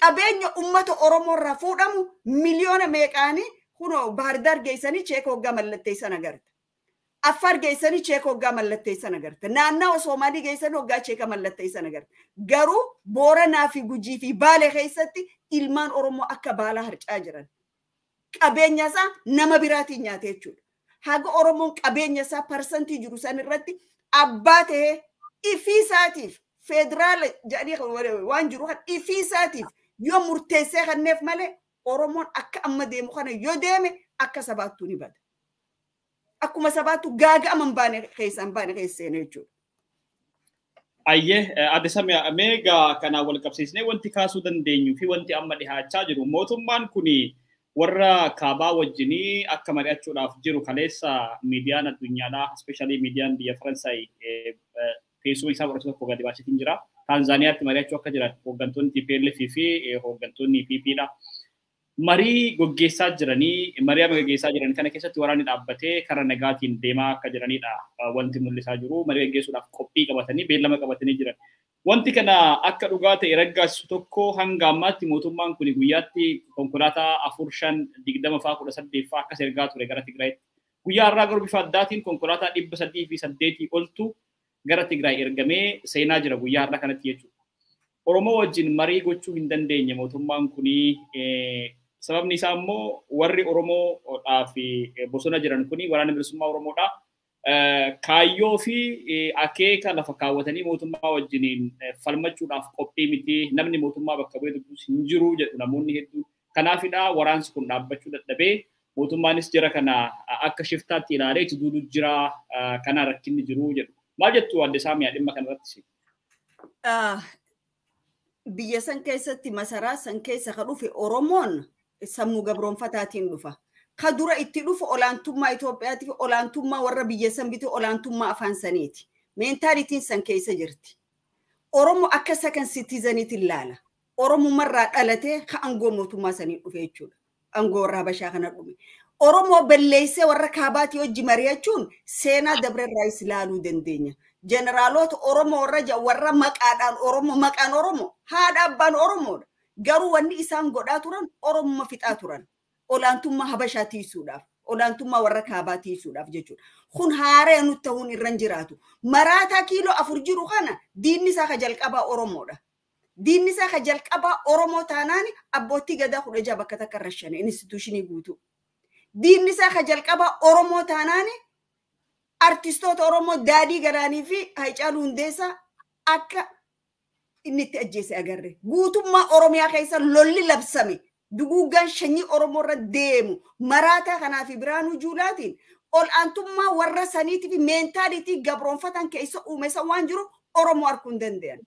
Qabeenya uummata Oromoo irraa fuudhamu miliyoona meeqaanii kunoo Baahirdaar geessanii cheeka hoggaa mallatteessan agarta. Affaar geessanii cheeka hoggaa mallatteessan agarta. Naannawa Soomaalii geessanii hoggaa cheeka mallatteessan agarta. Garuu Booranaa fi Gujii fi Baalee keessatti ilmaan Oromoo akka baalaa harcaa jiran. Qabeenya isaa nama biraatiin nyaate jechuudha. Haga Oromoon qabeenya isaa parsantii jiru san irratti abbaa ta'ee ifii isaatiif federaala jedhanii waan jiru kan ifii isaatiif yoo murteessee kanneef malee Oromoon akka amma deemu kana yoo deeme akka sabaattuu ni bada. Akkuma sabaattuu gaaga'ama hin baane keessa hin baane keessa seene jechuudha. Ayyee Adde Samiyaa mee egaa kanaan wal qabsiisnee wanti kaasuu dandeenyuu fi wanti amma dhihaachaa jiru mootummaan kuni warra kaabaa wajjinii akka mari'achuudhaaf jiru kaleessa miidiyaan addunyaadhaa especially miidiyaan biyya Faransaay teessuma isaa qoratu tokko gadi baaseetiin jira. Taanzaaniyaatti mari'achuu akka jiran hooggantoonni TPLF fi hooggantoonni PP dha. Marii gaggeessaa jiranii marii amma gaggeessaa jiran kana keessatti waraanni dhaabbatee karaa nagaatiin deemaa akka jiranidha wanti mul'isaa jiru. Marii gaggeessuudhaaf qophii qabatanii beellama qabatanii jiran. Wanti kana akka dhugaa ta'e raggaasisu tokko hanga ammaatti mootummaan kun guyyaatti konkolaataa 4 5 20 fa'aa 18 fa'aa akkas ergaa ture gara Tigraayitti. Guyyaa har'aa garuu bifa addaatiin konkolaataa 308 oltu gara Tigraay ergamee seenaa jira guyyaa har'aa kanatti jechuudha. Oromoo wajjin marii gochuu hin dandeenye mootummaan kun sababni isaa immoo warri Oromoodhaa fi bosona jiran kun waraana bilisummaa Oromoodhaa. Kaayyoo fi akeeka lafa kaawwatanii mootummaa wajjiniin falmachuudhaaf qophii miti namni mootummaa bakka bu'ee dubbisu hin jiru jedhu namoonni hedduun. Kanaafidha waraansi kun dhaabbachuu dadhabee mootummaanis jira kana akka shiftaatti ilaalee itti duudu jira kana rakkinni jiru jedhu. Maal jettu Adde Saamiyaa dhimma kanarratti? Biyya san keessatti masaraa san keessa ka dhufe Oromoon sammuu gabroonfataatiin dhufa. Ka dura itti dhufu olaantummaa Itoophiyaatiif olaantummaa warra biyya san bitu olaantummaa afaan saniiti. Meentaalitiin san keessa jirti. Oromoo akka second citizeniitti ilaala. Oromumarraa dhalatee ka aangoo mootummaa sanii dhufe jechuudha. Aangoo warra Habashaa kana dhume. Oromoo balleessee warra kaabaatii hojii mari'achuun seenaa dabrerraayis ilaaluu dandeenya. Jeneraalota Oromoo warra warra maqaadhaan Oromoo maqaan Oromoo haadha abbaan Oromoodha. Garuu wanni isaan godhaa turan Oromuma fixaa turan. Olaantummaa Habashaa tiisuudhaaf, olaantummaa warra kaabaa tiisuudhaaf jechuudha. Kun haaree nutti ta'uun irra hin jiraatu. Maraataa kiiloo 4 jiru kana diinni isaa ka jalqabaa Oromoodha. Diinni isaa ka jalqabaa Oromoo taanaan abbootii gadaa 16 bakka takka irra shane instituushinii guutuu. Diinni isaa ka jalqabaa Oromoo taanaan artistoota Oromoo Daadii Galaanii fi Haacaaluu Hundeessaa akka inni itti ajjeese agarre. Guutummaa Oromiyaa keessa lolli labsame. Duguuggaan sanyii Oromoo irra deemu maraataa kanaa fi Biraanuu Juulaatiin ol'aantummaa warra saniitii fi meentaalitii gabroonfatan keessa uume isa waan jiru Oromoo arguu hin danda'an.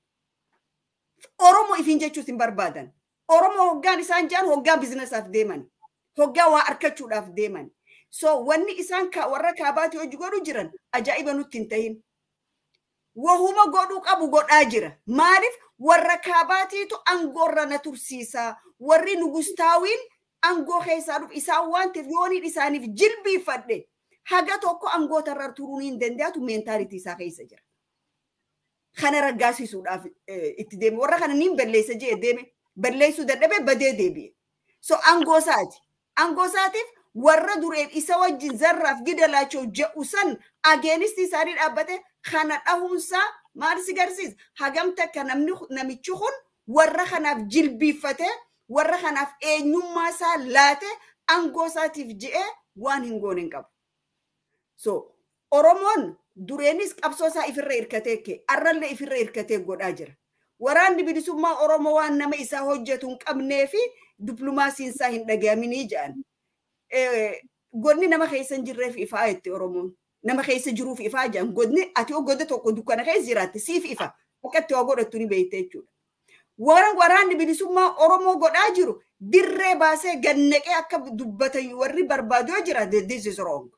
Oromoo ifiin jechuus hin barbaadan. Oromoo hoggaan isaan jedhan hoggaa bizinesaaf deeman. Hoggaa waa argachuudhaaf deeman. So wanni isaan warra kaabaatii hojii godhu jiran ajaa'iba nutti hin tahin. Wahuma godhuu qabu godhaa jira. Maaliif warra kaabaatiitu aangoorra na tursiisa. Warri nugustaawiin aangoo keessaa dhufu isaan waan ta'eef yooniin isaaniif jilbiifadhe haga tokko aangootarra turuun hin danda'atu meentaalitii isaa keessa jira. Kana raggaasisuudhaaf itti deeme. Warra kana niin balleessa jee deeme. Balleessuu dadhabee badee deebi'e. So aangoo isaati. Aangoo isaatiif warra dureen isa wajjin zarraaf gidalaachoo je'u san ageenisti isaanii dhaabbate kana dhahuunsaa maal si garsiisa? Hagam takka namichi kun warra kanaaf jilbiiffate warra kanaaf eenyummaa isaa laate aangoo isaatiif je'ee waan hin goone hin qabu. So Oromoon dureenis qabsoo isaa ifirra hirkatee kee arrallee ifirra hirkatee godhaa jira. Waraanni bilisummaa Oromoo waan nama isaa hojjetu hin qabnee fi dippiloomaasiin isaa hin dhagahaminii jedhan. Godni nama keessa hin jirreef ifaa jetti Oromoon. Nama keessa jiruuf ifaa jedhan. Godni ati yoo goda tokko dukkana keessa jiraatte siif ifa. Akka itti waa godhattu ni beekte jechuudha. Waraanni bilisummaa Oromoo godhaa jiru dirree baasee gannaqee akka dubbatan warri barbaadu yoo jiraate this is wrong.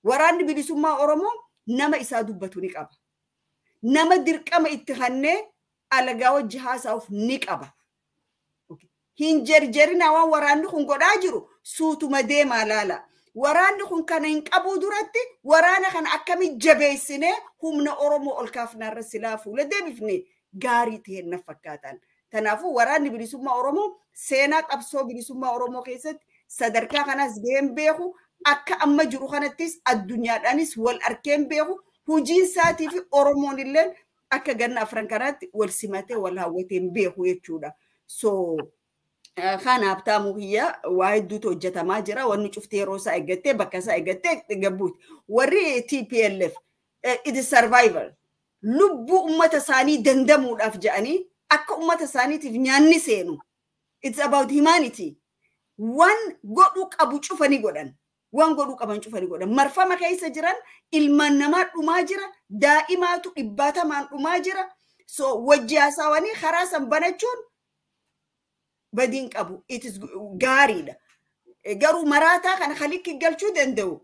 Waraanni bilisummaa Oromoo nama isaa dubbatu ni qaba. Nama dirqama itti hannee alagaa wajji haasa'uuf ni qaba. Hin jarjarina waan waraanni kun godhaa jiru suutuma deemaa laala. Waraanni kun kana hin qabuu duratti waraana kana akkami jabeessinee humna Oromoo ol kaafnaarra silaa fuula deebifne gaarii ta'e na fakkaatan. Kanaafuu waraanni bilisummaa Oromoo seenaa qabsoo bilisummaa Oromoo keessatti sadarkaa kanas gaheen beeku akka amma jiru kanattis addunyaadhaanis wal arkeen beeku hojiin isaatii fi Oromoon illee akka ganna afran kanaatti wal simatee wal hawwatee beeku jechuudha. So kanaaf taamuu kiyya waa hedduutu hojjetamaa jira. Wanni cufti yeroo isaa eeggattee bakka isaa eeggattee gabbuuti. Warri TPLF it is survival. Lubbuu uummata isaanii dandamuudhaaf jedhanii akka uummata isaaniitiif nyaanni seenu. It's about humanity. Waan godhuu qabu cufanii godhan. Waan godhuu qaban cufanii godhan. Marfama keessa jiran ilmaan namaa dhumaa jira. Daa'imaatu dhibbaatamaan dhumaa jira. So wajji haasawanii karaa san banachuun badiin qabu. It is gaariidha. Garuu maraataa kana kalikki galchuu danda'u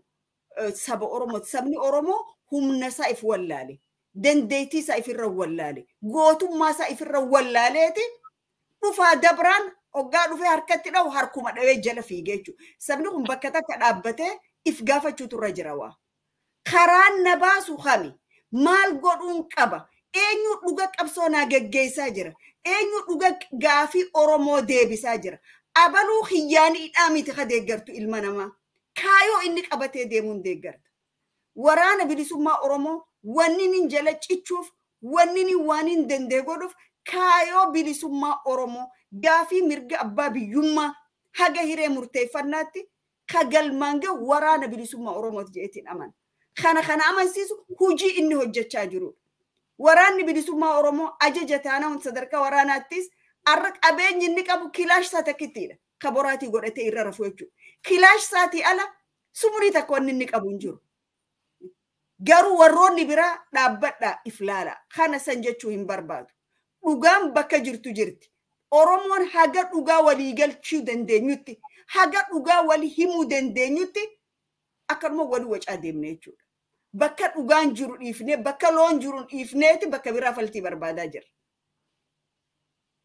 saba Oromoo. Sabni Oromoo humna isaa if wallaale. Dandeettii isaa ifirra wallaale. Gootummaa isaa ifirra wallaaleeti dhufaa dabraan hoggaa dhufee harkatti dhahu harkuma dhawee jala fiigee jechuudha. Sabni kun bakka takka dhaabbatee if gaafachuutu irra jira waa. Karaan na baasu kami? Maal godhuun qaba? Eenyu dhuga qabsoo naa geggeessaa jira? Eenyu dhuga gaafii Oromoo deebisaa jira? Abaluu hiyyaaniidhaa miti ka deeggartu ilma namaa. Kaayoo inni qabatee deemuun deeggarta. Waraana bilisummaa Oromoo wanni nin jala cichuuf, wanni nin waan hin dandee godhuuf kaayoo bilisummaa Oromoo gaafii mirga abbaa biyyummaa haga hiree murteeffannaatti ka galmaan gahu waraana bilisummaa Oromooti jedheetiin amana. Kana amansiisu hojii inni hojjechaa jirudha. Waraanni bilisummaa Oromoo ajaja taanaan sadarkaa waraanaattis har'a qabeenyi inni qabu kilaash isaa takkittiidha. Ka boraatii godhatee irra rafu jechuudha. Kilaash isaatii ala sumurii takka wanni inni qabu hin jiru. Garuu warroonni biraa dhaabbadhaa if laala. Kana san jechuu hin barbaadu. Dhugaan bakka jirtu jirti. Oromoon haga dhugaa walii galchuu dandeenyutti, haga dhugaa walii himuu dandeenyutti akkanuma walii wacaa deemne jechuudha. Bakka dhugaan jiru dhiifnee, bakka loon jiru dhiifneeti bakka biraa faltii barbaadaa jirra.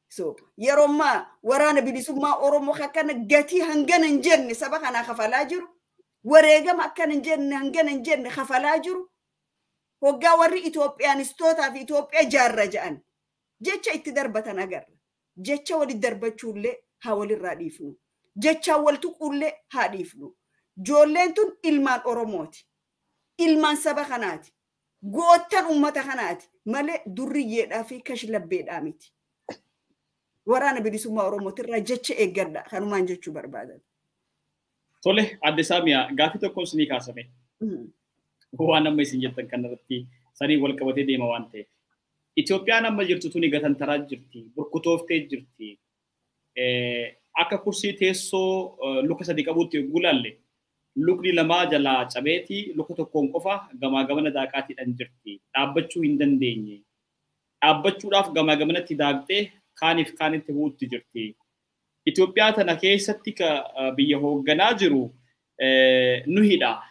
So yeroo ammaa waraana bilisummaa Oromoo akkana gatii hangana hin jenne saba kanaa kafalaa jiru. Wareegama akkana hin jenne hangana hin jenne kafalaa jiru. Hoggaa warri Itoophiyaanistootaa fi Itoophiyaa jaarra jedhan jecha itti darbatan agarra. Jecha walitti darbachuullee haa walirraa dhiifnu. Jecha wal tuquullee haa dhiifnu. Ijoolleen tun ilmaan Oromooti. Ilmaan saba kanaati. Goottan uummata kanaati. Malee durriyyeedhaa fi kashlabbeedhaa miti. Waraana bilisummaa Oromootirraa jecha eeggadha. Kanumaan jechuu barbaadan. Tole, Adde Saamiyaa, gaaffii tokko isinii kaasame. Waan amma isin jettan kanarratti sanii wal qabatee deema waan ta'eef. Itoophiyaan amma jirtu tuni gatantaraa jirti, burkutooftee jirti. Akka kursii teessoo luka sadi qabutti yogguu laalle lukni lamaa jalaa cabeeti luka tokkoon qofa gamaa gamana daaqaatiidhaan jirti. Dhaabbachuu hin dandeenye. Dhaabbachuudhaaf gamaa gamanatti daaqxee kaaniif kaanitti bu'utti jirti. Itoophiyaa tana keessatti ka biyya hoogganaa jiru nuhidha.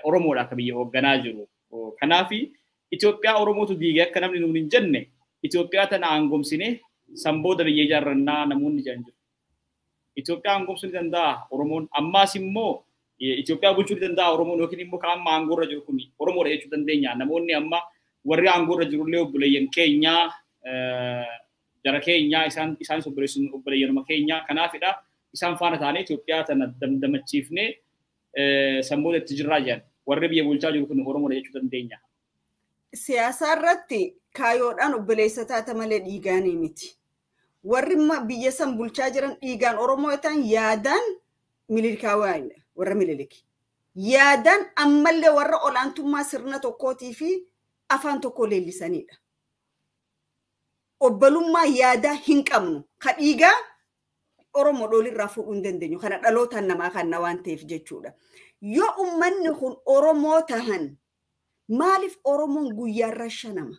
Oromoodha ka biyya hoogganaa jiru. Kanaafi Itoophiyaa Oromootu diigee akka namni nuun hin jenne Itoophiyaa tana aangomsine sanbooda biyya ijaarrannaa namoonni jedhan jiru. Itoophiyaa aangomsuu ni danda'a Oromoon. Ammaas immoo Itoophiyaa bulchuu ni danda'a Oromoon yookiin immoo kan amma aangoorra jiru kun Oromoodha jechuu dandeenya. Namoonni amma warri aangoorra jirullee obboleeyyan keenyaa jara keenyaa isaanis obboleeyyanuma keenyaa kanaafidha. Isaan faana taanee Itoophiyaa tana damdamachiifnee sanbooda itti jirraa jedhan. Warri biyya bulchaa jiru kun Oromoodha jechuu dandeenya. Siyaasa irratti kaayoodhaan obboleessa taata malee dhiigaanii miti. Warri biyya san bulchaa jiran dhiigaan Oromoo ta'an yaadaan Minilikaawwaanidha. Warra Minilik. Yaadaan ammallee warra olaantummaa sirna tokkootii fi afaan tokko leellisanidha. Obbolummaa yaadaa hin qabnu. Ka dhiigaa Oromoo dhoolirraa fuudhuu hin dandeenyu. Kana dhalootaan namaa kanna waan ta'eef jechuudha. Yoo uummanni kun Oromoo tahan maaliif Oromoon guyyaarra shanama?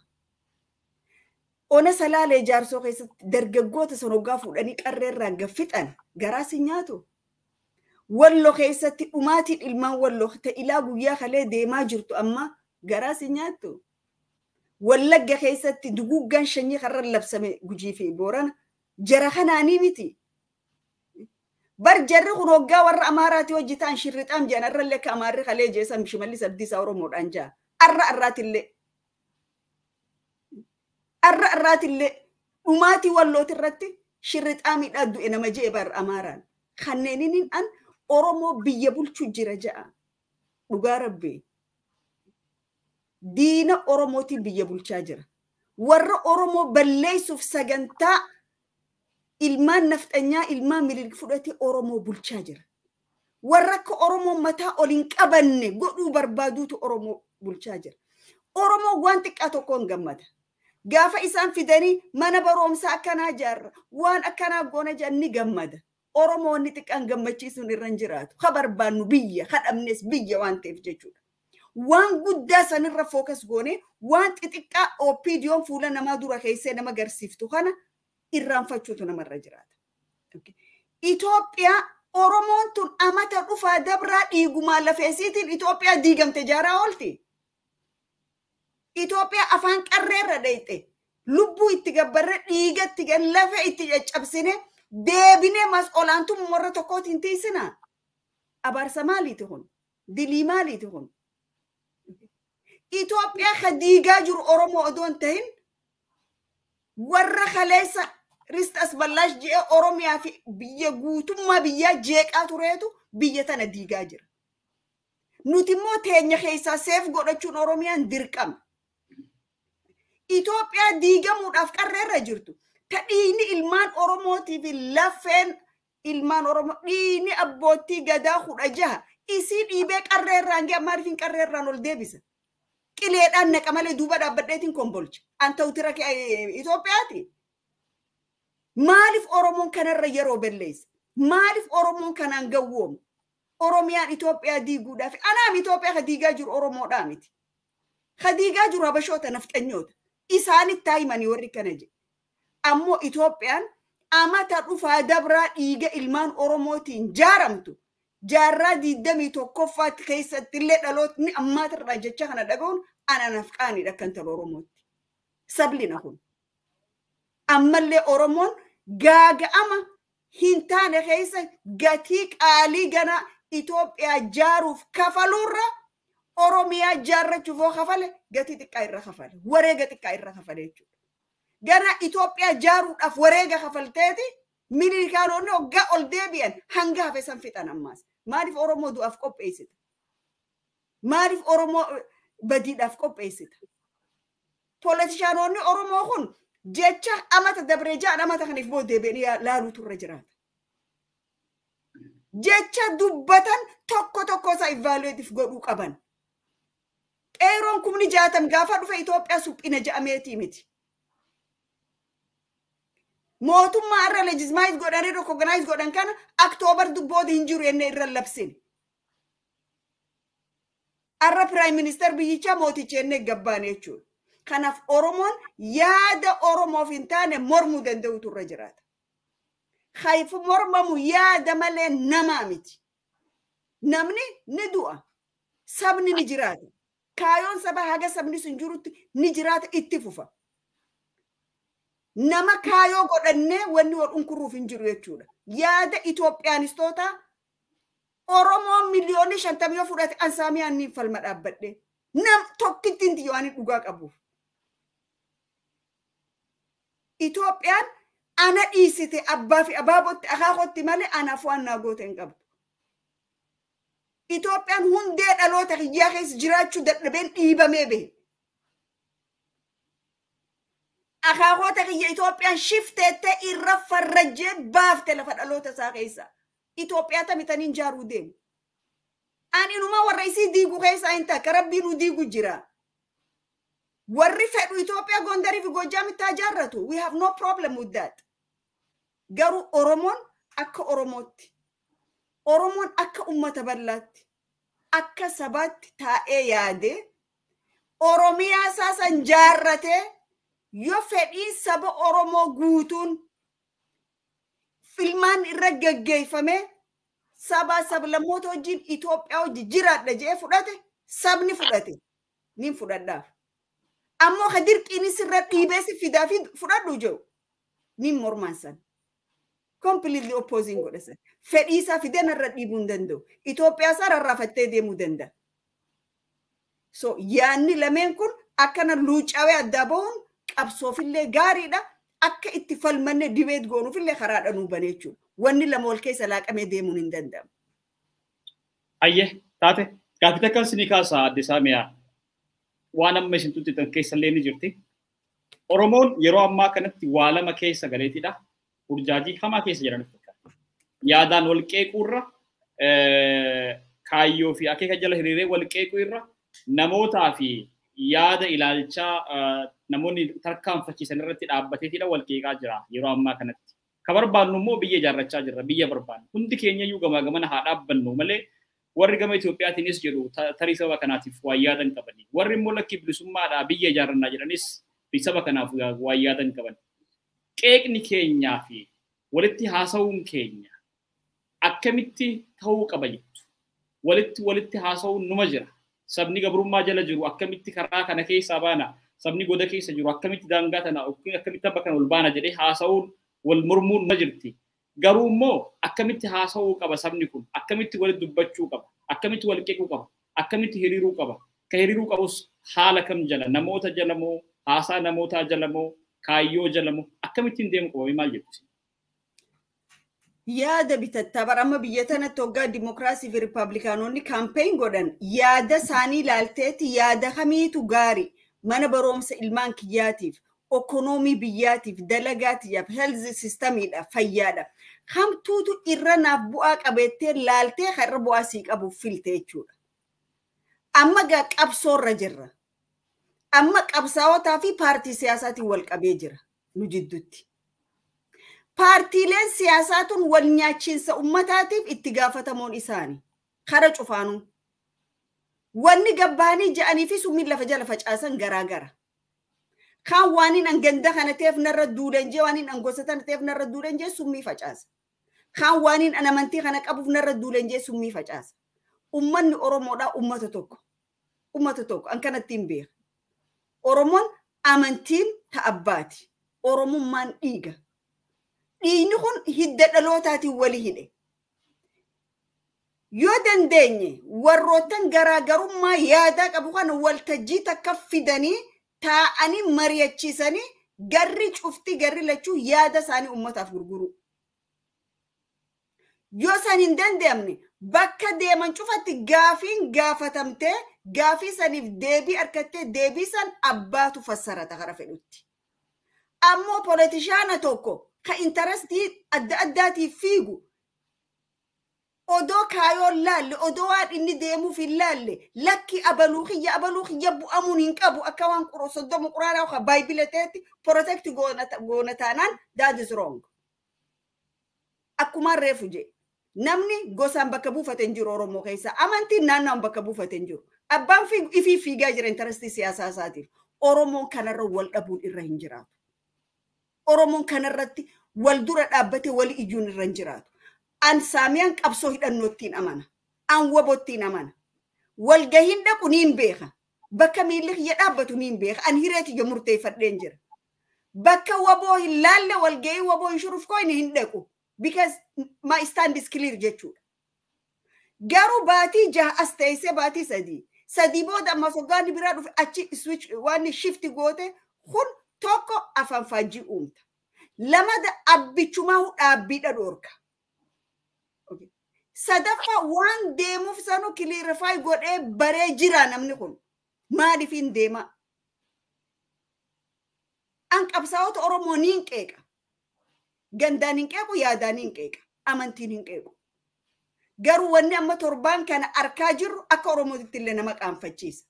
Ona Salaalee Jaarsoo keessatti dargaggoota sana hoggaa fuudhanii qarreerraa gaffixan garaas hin nyaatu. Walloo keessatti dhumaatiin ilmaan walloo ta'ilaa guyyaa kalee deemaa jirtu amma garaas hin nyaattu. Wallagga keessatti duguggaan shanyii karra labsame Gujii fi Boorana jara kanaanii miti. Bar jarri kun hoggaa warra Amaaraati hojjetaan shirrixaam jedhan arrallee akka Amaarri kalee jeesan Shimallis Abdiisaa Oromoodhaan jaa. Arra arraatillee. Arra arraatillee dhumaatii wallooti irratti shirrixaamiidhaan du'e nama je'e bar Amaaraan. Kanneeniin an Oromoo biyya bulchuu jira ja'a. Dhugaa rabbi. Diina Oromootiin biyya bulchaa jira. Warra Oromoo balleessuuf sagantaa ilmaan nafxanyaa ilmaan Minilik fudhatee Oromoo bulchaa jira. Warra akka Oromoo mataa ol hin qabanne godhuu barbaaduutu Oromoo bulchaa jira. Oromoo waan xiqqaa tokkoon gammada. Gaafa isaan fidanii mana barumsaa akkanaa ijaarra waan akkanaa goona jedhan ni gammada. Oromoonni xiqqaan gammachiisuun irra hin jiraatu. Ha barbaannu biyya, ha dhabnes biyya waan ta'eef jechuudha. Waan guddaa sanirra fookas goone waan xixiqqaa OPDO'n fuula namaa dura keessee nama garsiiftu kana irraanfachuutu namarra jiraata. Itoophiyaa Oromoon tun amata dhufaa dabraa dhiigumaa lafeesiitiin Itoophiyaa diigamte jaaraa oolti. Itoophiyaa afaan qarreerra dhayxe lubbuu itti gabbarre dhiiga itti lafa itti caccabsine deebinee mas olaantummaa warra tokkootiin tiisina. Abaarsa maaliiti kun? Dilii maaliiti kun? Itoophiyaa ka diigaa jiru Oromoo odoo hin ta'in warra kaleessa Rist Asballaash je'ee Oromiyaa fi biyya guutummaa biyyaa jeeqaa tureetu biyya tana diigaa jira. Nuti immoo teenya keessaa seef godhachuun Oromiyaan dirqama. Itoophiyaa diigamuudhaaf qarreerra jirtu. Ta dhiigni ilmaan Oromootii fi lafeen ilmaan Oromoo dhiigni abbootii gadaa 16 isii dhiibee qarreerraan ga'e maaliif hin qarreerraan ol deebisa? Qileedhaan naqa malee duuba dhaabbadheetiin kombolcha. An ta'u tira Itoophiyaati. Maaliif Oromoon kanarra yeroo balleessa? Maaliif Oromoon kanaan gawwoomu? Oromiyaan Itoophiyaa diiguudhaaf anaam Itoophiyaa ka diigaa jiru Oromoodhaa miti. Ka diigaa jiru Habashoota nafxanyoota. Isaanitti taa'imanii warri kana jedhe. Ammoo Itoophiyaan amata dhufaa dabraa dhiiga ilmaan Oromootiin jaaramtu jaarraa 21ffaatti keessatti illee dhalootni ammaatirraa jecha kana dhaga'uun ananaaf qaaniidha akkan tala Oromootti. Sablina kun. Ammallee Oromoon gaaga'ama hin taane keessa gatii qaalii gana Itoophiyaa jaaruuf kafaluurra Oromiyaa jaarrachuuf yoo kafale gatii xiqqaa irra kafale. Wareega xiqqaa irra kafale jechuudha. Gana Itoophiyaa jaaruudhaaf wareega kafalteeti Minilikaanonni hoggaa ol deebi'an hanga hafe san fixan ammaas. Maaliif Oromoo du'aaf qopheessita? Maaliif Oromoo badiidhaaf qopheessita? Poolitishaanonni Oromoo kun jecha amata dabree ja'an amata kaniif booda deebi'anii laaluutu irra jiraata. Jecha dubbatan tokko tokko isaa evaluate godhuu qaban. Qeeroon 60,000 gaafa dhufe Itoophiyaa suphina ja'ameetii miti. Mootummaa irra legitimize godhanii recognize godhan kana Aktoobar booda hin jiru jennee irra labsine. Arra Prime Minister biyyichaa mooticha jennee gabbaane jechuudha. Kanaaf Oromoon yaada Oromoof hin taane mormuu danda'utu irra jiraata. Hayfu mormamu yaada malee namaa miti. Namni ni du'a. Sabni ni jiraata. Kaayoon saba haga sabni sun jirutti ni jiraata itti fufa. Nama kaayoo godhannee wanni wal unkuruuf hin jiru jechuudha. Yaada Itoophiyaanistoota Oromoon 50 miliyoona yoo fudhate ansaamiyaan ni falma dhaabbadhe. Nam tokkitti hin waan dhugaa qabuuf. Itoophiyaan ana dhiisite abbaa fi abaabotti akaakotti malee anaaf waan naa goote hin qabdu. Itoophiyaan hundee dhaloota kiyyaa keessa jiraachuu dadhabeen dhiibamee bahe. Akaakota kiyya Itoophiyaan shifteettee irra farrajjee baafte lafa dhaloota isaa keessa. Itoophiyaa tamitaniin jaaruu deemu. Ani inumaa warra isii diigu keessaa hin ta'a. Rabbiin nu diigu jira. Warri fedhu Itoophiyaa Gondarii fi Goojjaamitti haa jaarratu. We have no problem with that. Garuu Oromoon akka Oromootti, Oromoon akka uummata bal'aatti, akka sabaatti taa'ee yaadee Oromiyaa isaa san jaarratee yoo fedhiin saba Oromoo guutuun filmaan irra gaggeeffame saba sablammoota wajjin Itoophiyaa wajji jiraadha jedhee fudhate sabni fudhate nin fudhadhaaf. Ammoo ka dirqiinis irra dhiibee si fidaa fi fudhadhu jedhu nin mormaan san. Completely opposing godha san. Fedhii isaa fidee narra dhiibuu hin danda'u. Itoophiyaa isaa rarraafattee deemuu danda'a. So yaanni lameen kun akkana luucawee addaa bahuun qabsoofillee gaariidha. Akka itti falmanne debate goonuufillee karaadha nuu bane jechuudha. Wanni lama wal keessa laaqamee deemuun hin danda'amu. Ayyee taate gaaffii takka isinii kaasa Aadde Saamiyaa waan amma isin tuttuqxan keessallee ni jirti. Oromoon yeroo ammaa kanatti waa lama keessa galeetidha. Burjaajii hamaa keessa jiran fakkaata. Yaadaan wal qeequurra kaayyoo fi akeeka jala hiriiree wal qeequu irra namootaa fi yaada ilaalchaa namoonni tarkaanfachiisan irratti dhaabbateetidha wal qeeqaa jira yeroo ammaa kanatti. Ka barbaannu immoo biyya ijaarrachaa jirra, biyya barbaannu. Hundi keenya iyyuu gamaa gamana haa dhaabbannu malee warri gama Itoophiyaatiinis jedhu tarii saba kanaatiif waa yaadan qabani. Warri immoo lakkii bilisummaadhaa biyya ijaarrannaa jedhanis saba kanaaf waa yaadan qaban. Qeeqni keenyaa fi walitti haasa'uun keenya akkamitti ta'uu qaba jettu. Walitti haasa'uun numa jira. Sabni gabrummaa jala jiru akkamitti karaa kana keessaa baana, sabni goda keessa jiru akkamitti daangaa tana, akkamitti abba kana ol baana jedhee haasa'uun wal mormuun numa jirti. Garuu immoo akkamitti haasa'uu qaba sabni kun, akkamitti walitti dubbachuu qaba, akkamitti wal qeequu qaba, akkamitti hiriiruu qaba. Ka hiriiruu qabus haala kam jala, namoota jala moo, haasaa namootaa jala moo, kaayyoo jala moo, akkamittiin deemu qaba maal jettu? Yaada bitattaa bara amma biyya tanatti hoggaa dimokiraasii fi riippaabilikaanonni campaign godhan yaada isaanii ilaalteeti yaada kamiitu gaarii mana barumsa ilmaan kiyyaatiif, ekonoomii biyyaatiif, dalagaatiif, health systemiidha, fayyaadha. Kamtuutu irra naaf bu'aa qabeettee laaltee kan irra bu'aa sii qabuuf filte jechuudha. Amma gaa qabsoorra jirra. Amma qabsaawotaa fi paartii siyaasaatiin wal qabee jira nu jidduutti. Paartiileen siyaasaa tun wal nyaachiinsa ummataatiif itti gaafatamuun isaani. Kara cufaanuu. Wanni gabbaanii ja'anii fi summiin lafa jala facaasan garaagara. Kaan waan hin ganda kana ta'eef narra duulan jee, waan hin gosa tana ta'eef narra duulan jee summii facaasa. Kaan waan hin amantii kana qabuuf narra duulan jee summii facaasa. Ummanni Oromoodhaa ummata tokko. Ummata tokko an kanatti hin beeka. Oromoon amantiin ta'abbaati. Oromummaan dhiiga. Dhiigni kun hidda dhalootaatiin walii hidhe. Yoo dandeenye warroottan garaagarummaa yaadaa qabu kana waltajjii takka fidanii taa'anii mari'achiisanii garri cufti garri lachuu yaada isaanii uummataaf gurguru. Yoo isaan hin danda'amne bakka deeman cufatti gaafiin gaafatamtee gaafii saniif deebii argattee deebii san abbaatu fassarata kara fedhutti. Ammoo politishaana tokko ka interestii adda addaatiif fiigu odoo kaayoon laalle, odoo waan inni deemuuf hin laalle, lakki abaluu kiyya bu'amuun hin qabu akka waan 30 quraanaa ka baayibila ta'etti protect goona taanaan that is wrong. Akkumaan reefu jee namni gosaan bakka buufate hin jiru Oromoo keessa, amantiin naannoon bakka buufate hin jiru. Abbaan ifii fiigaa jira interestii siyaasaa isaatiif. Oromoon kanarra wal dhabuun irra hin jiraatu. Oromoon kanarratti wal dura dhaabbatee wal iyyuun irra hin jiraatu. An Saamiyaan qabsoo hidhannoottiin amana. An wabottiin amana. Walgahiin dhaqu niin beeka. Bakka miilli kiyya dhaabbatu niin beeka. An hiree tiyya murteeffadheen jira. Bakka waboo hin laalle walgahii waboo hin shurufkoyne hin dhaqu. Because my stand is clear jechuudha. Garuu baatii 6 as teessee baatii 3. 3 booda ammas hoggaanni biraa dhufe achi switch waan shift goote kun tokko afaan faajjii uumta. Lamada abbichumaa dhaabbiidha dhoorka. Sadaffaa waan deemuuf sanu clarify godhee baree jira namni kun. Maaliif hin deema? An qabsaa'ota Oromoo niin qeeqa. Gandaan hin qeequ, yaadaan hin qeeqa, amantiin hin qeequ. Garuu wanni amma torbaan kana arkaa jirru akka Oromootitti illee nama qaanfachiisa.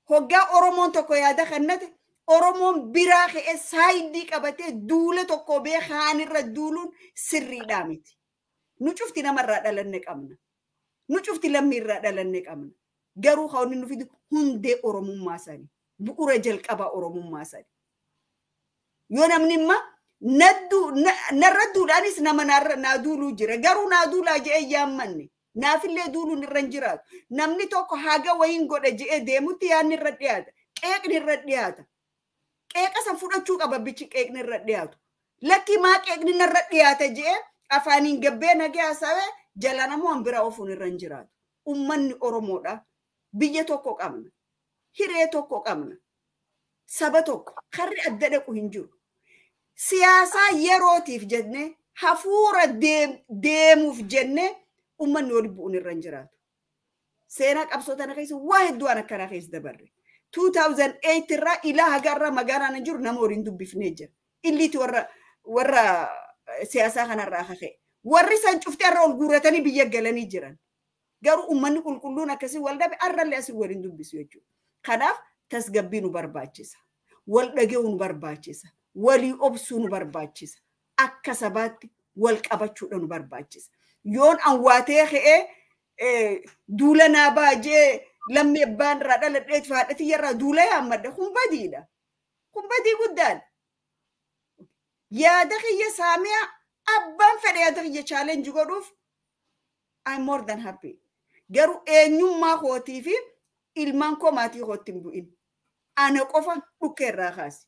Hoggaa Oromoon tokko yaada kennate, Oromoon biraa ka'ee saayidii qabatee duula tokko bee kaanirra duuluun sirriidhaa miti. Nu cufti namarraa dhalanne qabna. Nu cufti lammiirraa dhalanne qabna. Garuu kan inni nu fidu hundee Oromummaa sani. Bu'uura jalqabaa Oromummaa sani. Yoo namni imma narra duudhaanis nama naa duuluu jira. Garuu naa duulaa je'ee yaammanne. Naafillee duuluun irra hin jiraatu. Namni tokko haga wayiin godhe je'ee deemutti yaadni irra dhiyaata. Qeeqni irra dhiyaata. Qeeqa san fudhachuu qaba bichi qeeqni irra dhiyaatu. Lakki maa qeeqni narra dhiyaate je'ee afaaniin gabbee nagee haasawee jala namoo an bira ofuun irra hin jiraatu. Uummanni Oromoodha. Biyya tokko qabna. Hiree tokko qabna. Saba tokko karri adda dhaqu hin jiru. Siyaasaa yerootiif jennee hafuura deemuuf jennee uummanni wali bu'uun irra hin jiraatu. Seenaa qabsoo tana keessa waa hedduu waan akkanaa keessa dabarre. 2008 irraa ilaa haga irraa magaalaan hin jiru nama waliin dubbifnee jira. Illiiti warra siyaasaa kanarraa kaka'e. Warri san cuftee irra ol guuratanii biyya galanii jiran. Garuu uummanni qulqulluun akkasii wal dhabe arrallee asii waliin dubbisu jechuudha. Kanaaf tasgabbii nu barbaachisa. Wal dhaga'uu nu barbaachisa. Walii obsuu nu barbaachisa. Akka sabaatti wal qabachuudha nu barbaachisa. Yoon an waatee ka'ee duula naa baajee lammii abbaan irraa dhaladhee haadha irraa duula yaammadha. Kun badiidha. Kun badii guddaadha. Yaada kiyya saamiyaa abbaan fedhe yaada kiyya challenge godhuuf I'm more than happy. Garuu eenyummaa kootii fi ilmaan koo maatii kootti hin bu'in. Ana qofa dhukkee irraa kaasi.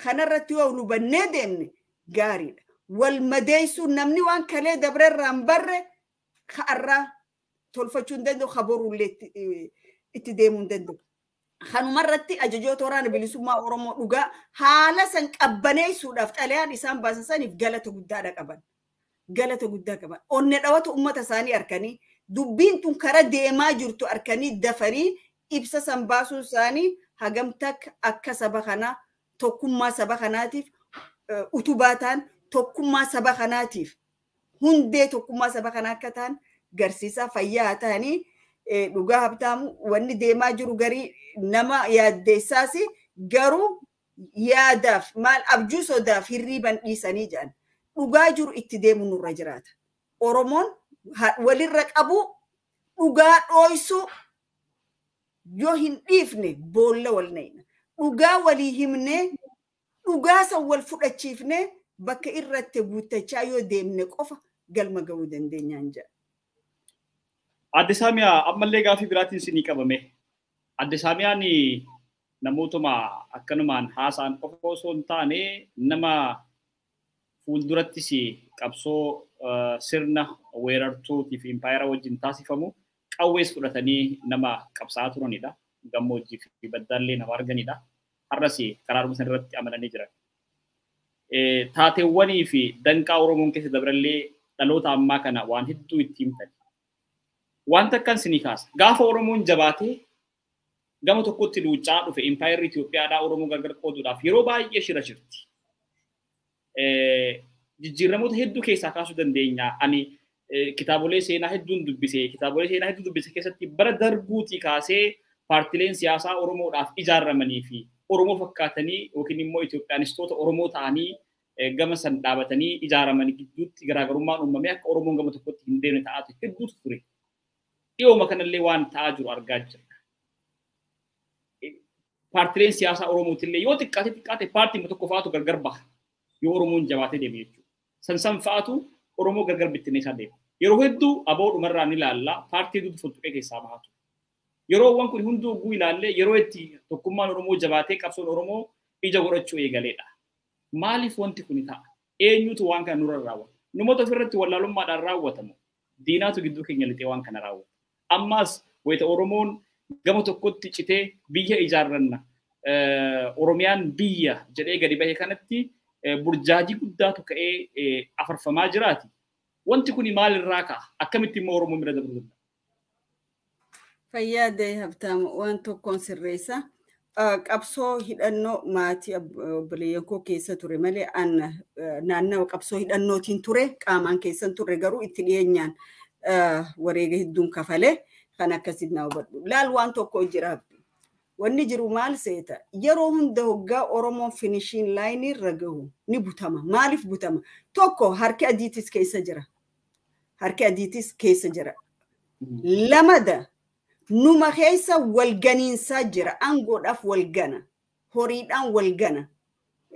Kanarratti yoo hubannee deemne gaariidha. Wal madeessuun namni waan kalee dabre irraa hin barre ka'arraa tolfachuu hin danda'u, kaboruullee itti deemuu hin danda'u. Kanumarratti ajajoota waraana bilisummaa Oromoo dhugaa haala san qabbaneessuudhaaf xalayaan isaan baasan saniif galata guddaadha qaban. Galata guddaa qaban. Onne dhawata uummata isaanii harkanii dubbiin tun kara deemaa jirtu harkanii dafanii ibsa san baasuun isaanii hagam takka akka saba kanaa tokkummaa saba kanaatiif utubaa ta'an, tokkummaa saba kanaatiif hundee tokkummaa saba kanaa akka ta'an garsiisaa fayyaa ta'anii. Dhugaa Habtaamu, wanni deemaa jiru garii nama yaaddeessaas, garuu yaadaaf maal abjuu sodaaf hirriiban dhiisanii jedhan, dhugaa jiru itti deemu nurra jiraata. Oromoon walirra qabu dhugaa dhooysuu yoo hin dhiifne boolla wal na'ina. Dhugaa walii himnee dhugaa san wal fudhachiifnee bakka irratti guuttachaa yoo deemne qofa galma ga'uu dandeenyaan jedha. Adde Saamiyaa, ammallee gaafii biraatiin isinii qabame. Adde Saamiyaan namootuma akkanumaan haasa'an qofa osoo hin taane nama fuuldurattis qabsoo sirna weerartuutii fi impaayera wajjin taasifamu qawwees fudhatanii nama qabsaa'aa turanidha. Gammoojjii fi baddaallee nama arganidha. Har'as karaa sana irratti amananii jiran. Taateewwanii fi danqaa Oromoon keessa dabrallee dhaloota ammaa kana waan hedduu itti himtan. Wanta akkan sinii kaasa. Gaafa Oromoon jabaatee gama tokkotti luuccaa dhufe, impaayerri Itoophiyaadhaa Oromoo gargar qooduudhaaf yeroo baay'ee shira jirti. Jijjiiramoota hedduu keessaa kaasuu dandeenya. Ani kitaabolee seenaa hedduun dubbise. Kitaabolee seenaa hedduu dubbise keessatti bara darguutii kaasee paartileen siyaasaa Oromoodhaaf ijaaramanii fi Oromoo fakkaatanii yookiin immoo Itoophiyaanistoota Oromoo ta'anii gama san dhaabatanii ijaaramanii gidduutti garaagarummaan uumamee akka Oromoon gama tokkotti hin deemne ta'aa hedduutu ture. Dhiyooma kanallee waan ta'aa jiru argaa jirra. Paartileen siyaasaa Oromootillee yoo xiqqaate xiqqaate paartiin tokko fa'aatu gargar baha yoo Oromoon jabaatee deeme jechuudha. San san fa'aatu Oromoo gargar bittinnee isaa deema. Yeroo hedduu aboo dhumarraa ni ilaalla, paartii hedduutu fottoqee keessaa bahatu. Yeroowwan kun hunduu oguu ilaallee yeroo itti tokkummaan Oromoo jabaatee qabsoon Oromoo ija godhachuu eegaleedha. Maaliif wanti kun ta'a? Eenyutu waan kana nurra raawwata? Namoota ofirratti wallaalummaadhaan raawwatamu. Diinaatu gidduu keenya lixee waan kana raawwata. Ammas wayita Oromoon gama tokkotti citee biyya ijaarranna, Oromiyaan biyya jedhee gadi bahe kanatti burjaajii guddaatu ka'ee afarfamaa jiraati. Wanti kun maalirraa ka'a? Akkamitti immoo Oromoon bira dabruu danda'a? Fayyaa Habtaamu, waan tokkoon sirreessa. Qabsoo hidhannoo maatii obboleeyyan koo keessa ture malee an naannawa qabsoo hidhannootiin ture qaamaan keessan turre, garuu itti dhiyeenyaan wareega hedduun kafalee kan akkasitti na hubadhu. Laal, waan tokko jira. Wanni jiru maal seeta? Yeroo hunda hoggaa Oromoon finishing line irra gahu ni butama. Maaliif butama? Tokko, harki adiitis keessa jira. Harki adiitis keessa jira. Lamada, numa keessa walganiinsaa jira. Aangoodhaaf walgana. Horiidhaan walgana.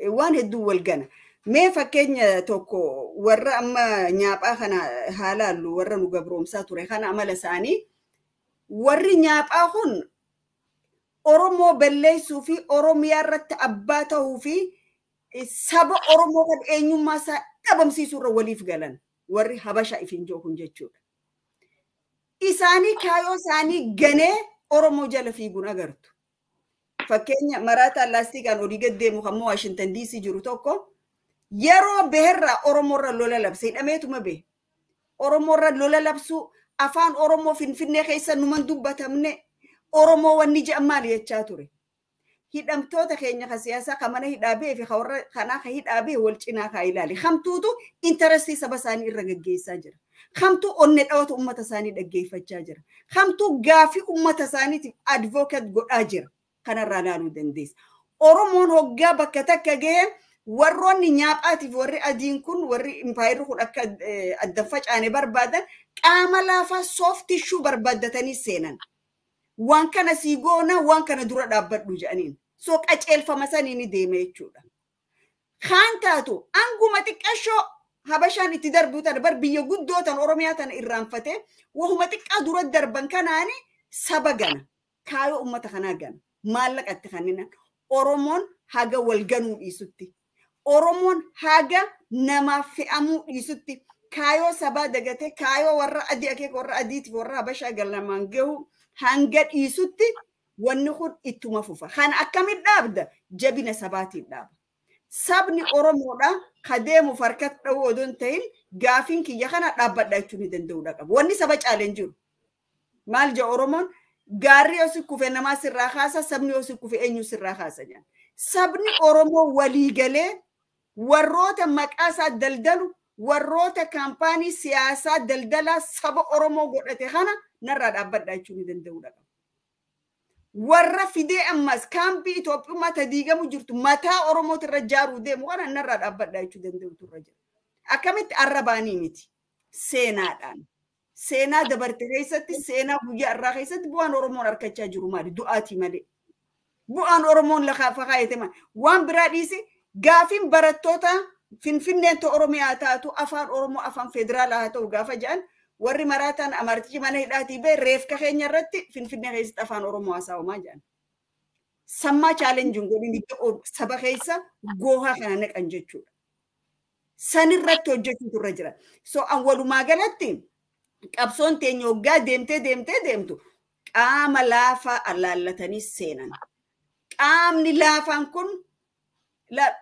Waan hedduu walgana. Mee fakkeenya tokko warra amma nyaaphaa kana haa laallu, warra nu gabroomsaa ture kana amala isaanii. Warri nyaaphaa kun Oromoo balleessuu fi Oromiyaa irratti abbaa ta'uu fi Saba Oromoo kan eenyummaa isaa dhabamsiisuu irra waliif galan warri Habashaa ifin jiru kun jechuudha. Isaanii kaayoo isaanii ganee Oromoo jala fiiguun agartu. Fakkeenya maraataan laastikaan olii gad deemu kan Waashintan DC jiru tokko yeroo beherraa Oromoorra lola labse hidhameetuma behe. Oromoorra lola labsuu afaan Oromoo Finfinnee keessa numan dubbatamne Oromoo wanni jedhan maali jechaa ture. Hidhamtoota keenya ka siyaasaa ka mana hidhaa ba'ee fi warra kanaa ka hidhaa ba'e wal cinaa kaa ilaali. Hamtuutu intarestii saba isaanii irra gaggeessaa jira. Hamtuu onne dhawatu uummata isaanii dhaggeeffachaa jira. Hamtuu gaafii uummata isaaniitiif advocate godhaa jira. Kanarraa ilaaluu dandeessa. Oromoon hoggaa bakka takka gahe warroonni nyaaphaatiif warri adiin kun warri impaayirri kun akka adda facaane barbaadan qaama laafaa soft tissue barbaaddatanii seenan. Waan kana sii goona waan kana dura dhaabbadhu jedhaniin. So qaceelfama sanii ni deema jechuudha. Kaan taatu anguma xiqqashoo Habashaan itti darbu tana bar biyya guddoo tan Oromiyaa tana irraanfatee wahuma xiqqaa dura darban kanaani saba gana. Kaayoo uummata kanaa gana. Maallaqa itti kenninan. Oromoon haga wal ganuu dhiisutti. Oromoon haga namaaf fe'amuu dhiisutti. Kaayoo sabaa dagatee kaayoo warra adii akeeka warra adiitiif warra Habashaa galamaan gahu hanga dhiisutti wanni kun ittuma fufa. Kana akkamitti dhaabda? Jabina sabaatiin dhaaba. Sabni Oromoodha ka deemu harkatti dha'uu odoo hin ta'in gaafiin kiyya kana dhaabbadha jechuu ni danda'uudha qaba. Wanni saba caalee hin jiru. Maal jedha Oromoon? Gaarri yoo si kufe namaa sirraa kaasa, sabni yoo si kufe eenyu sirraa kaasa jedhan. Sabni Oromoo walii galee warroota maqaa isaa daldalu, warroota kaampaanii siyaasaa daldalaa saba Oromoo godhate kana narraa dhaabbadha jechuu ni danda'uudha qaba. Warra fidee ammas kaampii Itoophiyummaa ta diigamu jirtu mataa Oromooti irra jaaruu deemu kana narraa dhaabbadha jechuu danda'utu irra jira. Akkamitti arrabaanii miti? Seenaadhaan. Seenaa dabarte keessatti, seenaa guyyaa irraa keessatti bu'aan Oromoon harkachaa jiru maali? Du'aatii malee. Bu'aan Oromoon lafa kaayate maali? Waan biraa dhiisi gaafiin barattoota Finfinneen ta'u Oromiyaa taatu afaan Oromoo afaan federaalaa haa ta'u gaafa jedhan warri maraataan amartichi mana hidhaatii ba'e reefka keenya irratti Finfinnee keessatti afaan Oromoo haasa'umaa jedhan. Sammaa chaalenjiin godhin iddoo saba keessa goohaa kana naqan jechuudha. Sanirratti hojjechuutu irra jira. So an walumaa galatti qabsoon teenya hoggaa deemtee deemtee deemtu qaama laafaa allaallatanii seenan. Qaamni laafaan kun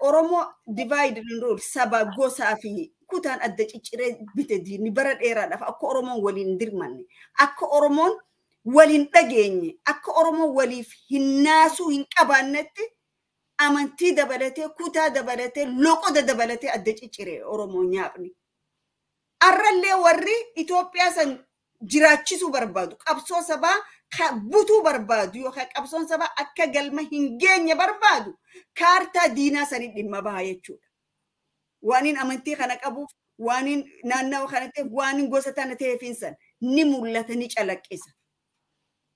Oromoo divide and rule saba gosaa fi kutaan adda cicciree bite diinni bara dheeraadhaaf akka Oromoon waliin dirmanne, akka Oromoon waliin dhageenye, akka Oromoon waliif hin naasuu hin qabaannetti amantii dabalatee, kutaa dabalatee, loqoda dabalatee adda cicciree Oromoon nyaapni. Arrallee warri Itoophiyaa san jiraachisuu barbaadu, qabsoo sabaa butuu barbaadu yookaan qabsoon sabaa akka galma hin geenye barbaadu kaartaa diinaa sanii dhimma baha jechuudha. Waaniin amantii kana qabuuf, waaniin naannawa kana ta'eef, waaniin gosa tana ta'eef san ni mul'ata, ni calaqqisa.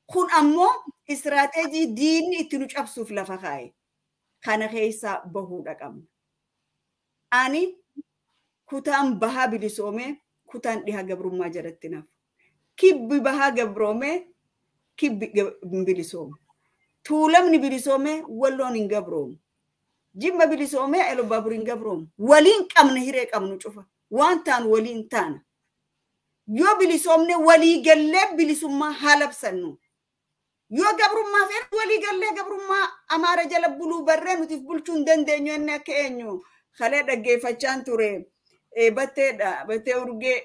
Kun ammoo istiraateejii diinni itti nu cabsuuf lafa kaa'e. Kana keessaa bahuudha qabna. Ani kutaan bahaa bilisoomee kutaan dhihaa gabrummaa jalatti nafu. Kibbi bahaa gabroomee kibbi bilisoomu. Tuulamni bilisoomee walloon hin gabroomu. Jimma bilisoomee Elubaabuur hin gabroomu. Waliin qabna hiree qabnu cufa. Waan taan waliin taana. Yoo bilisoomne walii gallee bilisummaa haa labsannu. Yoo gabrummaa feene walii gallee gabrummaa Amaara jala buluu barree nutiif bulchuu hin dandeenyu inni akka eenyu kalee dhaggeeffachaan ture. Batteedha. Battee Urgee.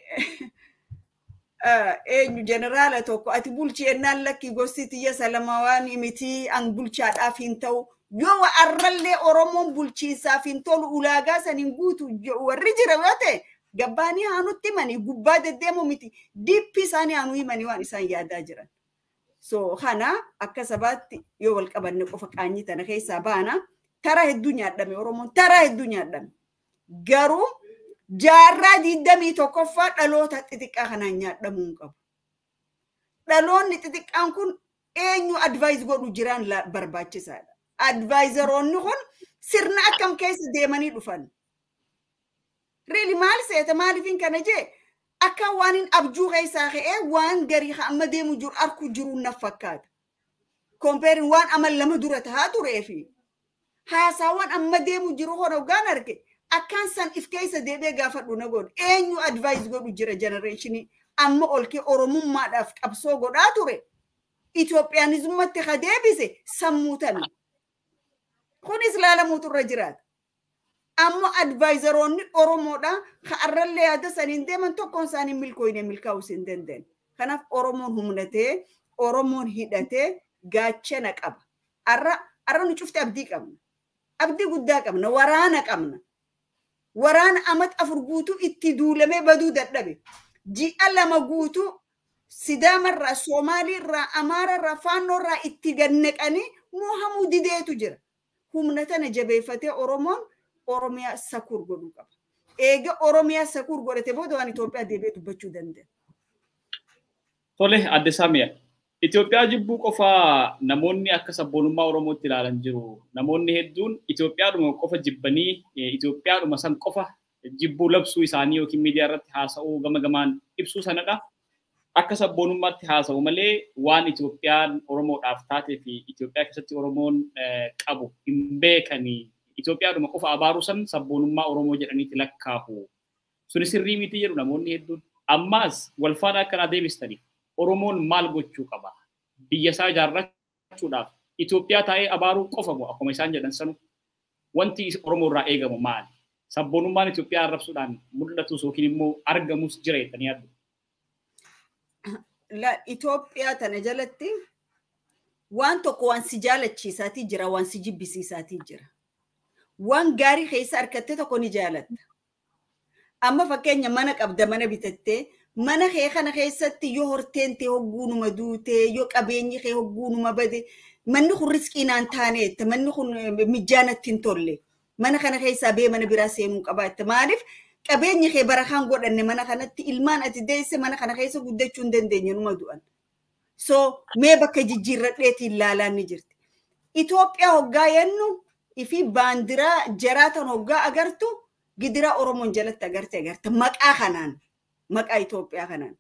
Eenyu jeneraala tokko ati bulchi ennaan lakkii gosti tiyya salamawaan miti an bulchaadhaaf hin ta'u. Yoo arrallee Oromoon bulchiinsaaf hin tolu ulaagaa san hin guutu warri jira yoo ta'e gabbaanii haa nutti himanii gubbaa deddeemu miti dippii isaanii haa nu himanii waan isaan yaadaa jiran. So kana akka sabaatti yoo wal qabanne qofa qaanyii tana keessaa baana taraa hedduu nyaadhame Oromoon taraa hedduu nyaadhame. Garuu jaarraa 21ffaa dhaloota xixiqqaa kanaan nyaadhamuu hin qabu. Dhaloonni xixiqqaan kun eenyu advise godhu jiraan barbaachisaadha. Advaayizaroonni kun sirna akkam keessa deemanii dhufan. Really maal seeta maaliifin kana jee akka waan hin abjuu keessaa ka'ee waan garii amma deemu jiru arku jiru na fakkaata. Kompeerin waan amal lama dura tahaa turee fi Haasaawwan amma deemu jiru hoggaan arge akkaan san if keessa deebi'ee gaafadhu na godhu. Eenyu advice godhu jira generationii amma ol kee Oromummaadhaaf qabsoo godhaa ture. Itoophiyaanizumatti ka deebise sammuu tana. Kunis ilaalamuutu irra jiraata. Ammoo adviseroonni Oromoodha ka'arrallee yaada saniin deeman tokkoon isaanii milkooyne milkaa'uus hin danda'an. Kanaaf Oromoon humnatee, Oromoon hidhatee gaachana qaba. Arra nu cufte abdii qabna. Abdii guddaa qabna. Waraana qabna. Waraana amat 4 guutuu itti duulamee baduu dadhabe. Ji'a 2 guutuu Sidaamarraa, Somaaliirraa, Amaararraa, Faannoorraa itti gannaqanii moohamuu dideetu jira. Humna tana jabeeffatee Oromoon Oromiyaa sakuur godhuu qaba. Eega Oromiyaa sakuur godhate booda waan Itoophiyaa deebi'ee dubbachuu danda'a. Tole, Adde Saamiyaa. Itoophiyaa jibbuu qofaa namoonni akka sabboonummaa Oromootti ilaalan jiru. Namoonni hedduun Itoophiyaadhuma qofa jibbanii Itoophiyaadhuma san qofa jibbuu labsuu isaanii yookiin miidiyaa irratti haasa'uu gama gamaan ibsuu sanadha. Akka sabboonummaatti haasa'u malee waan Itoophiyaan Oromoodhaaf taatee fi Itoophiyaa keessatti Oromoon qabu hin beekanii. Itoophiyaadhuma qofa abaaruu san sabboonummaa Oromoo jedhaniitti lakkaahu. Suni sirrii miti jedhu namoonni hedduun. Ammaas walfaana akkanaa deebistanii Oromoon maal gochuu qaba? Biyya isaa ijaarrachuudhaaf Itoophiyaa taa'ee abaaruu qofa moo akkuma isaan jedhan sanu wanti Oromoo irraa eegamu maali? Sabboonummaan Itoophiyaa arrabsuudhaan mul'atus yookiin immoo argamus jira jettanii yaaddu? Itoophiyaa tana jalatti waan tokko waan si jaalachiisaatii jira, waan si jibbisiisaatii jira. Waan gaarii keessa harkattee tokko ni jaalatta. Amma fakkeenya mana qabda, mana bitattee mana kee kana keessatti yoo horteen tee hogguunuma duutee yoo qabeenyi kee hogguunuma bade manni kun riskii naan taaneetta, manni kun mijaanatti hin tolle, mana kana keessaa bee mana biraa seenuu qabaatta. Maaliif qabeenyi kee barakaan godhanne mana kanatti ilmaan ati deesse mana kana keessa guddachuu hin dandeenye numa du'an. So mee bakka jijjiirradheetiin ilaalaan ni jirti. Itoophiyaa hoggaa yennu ifi baandiraa jaraatan hoggaa agartu gidiraa Oromoon jalatti agarte agarta maqaa kanaan. Maqaa Itoophiyaa kanaan.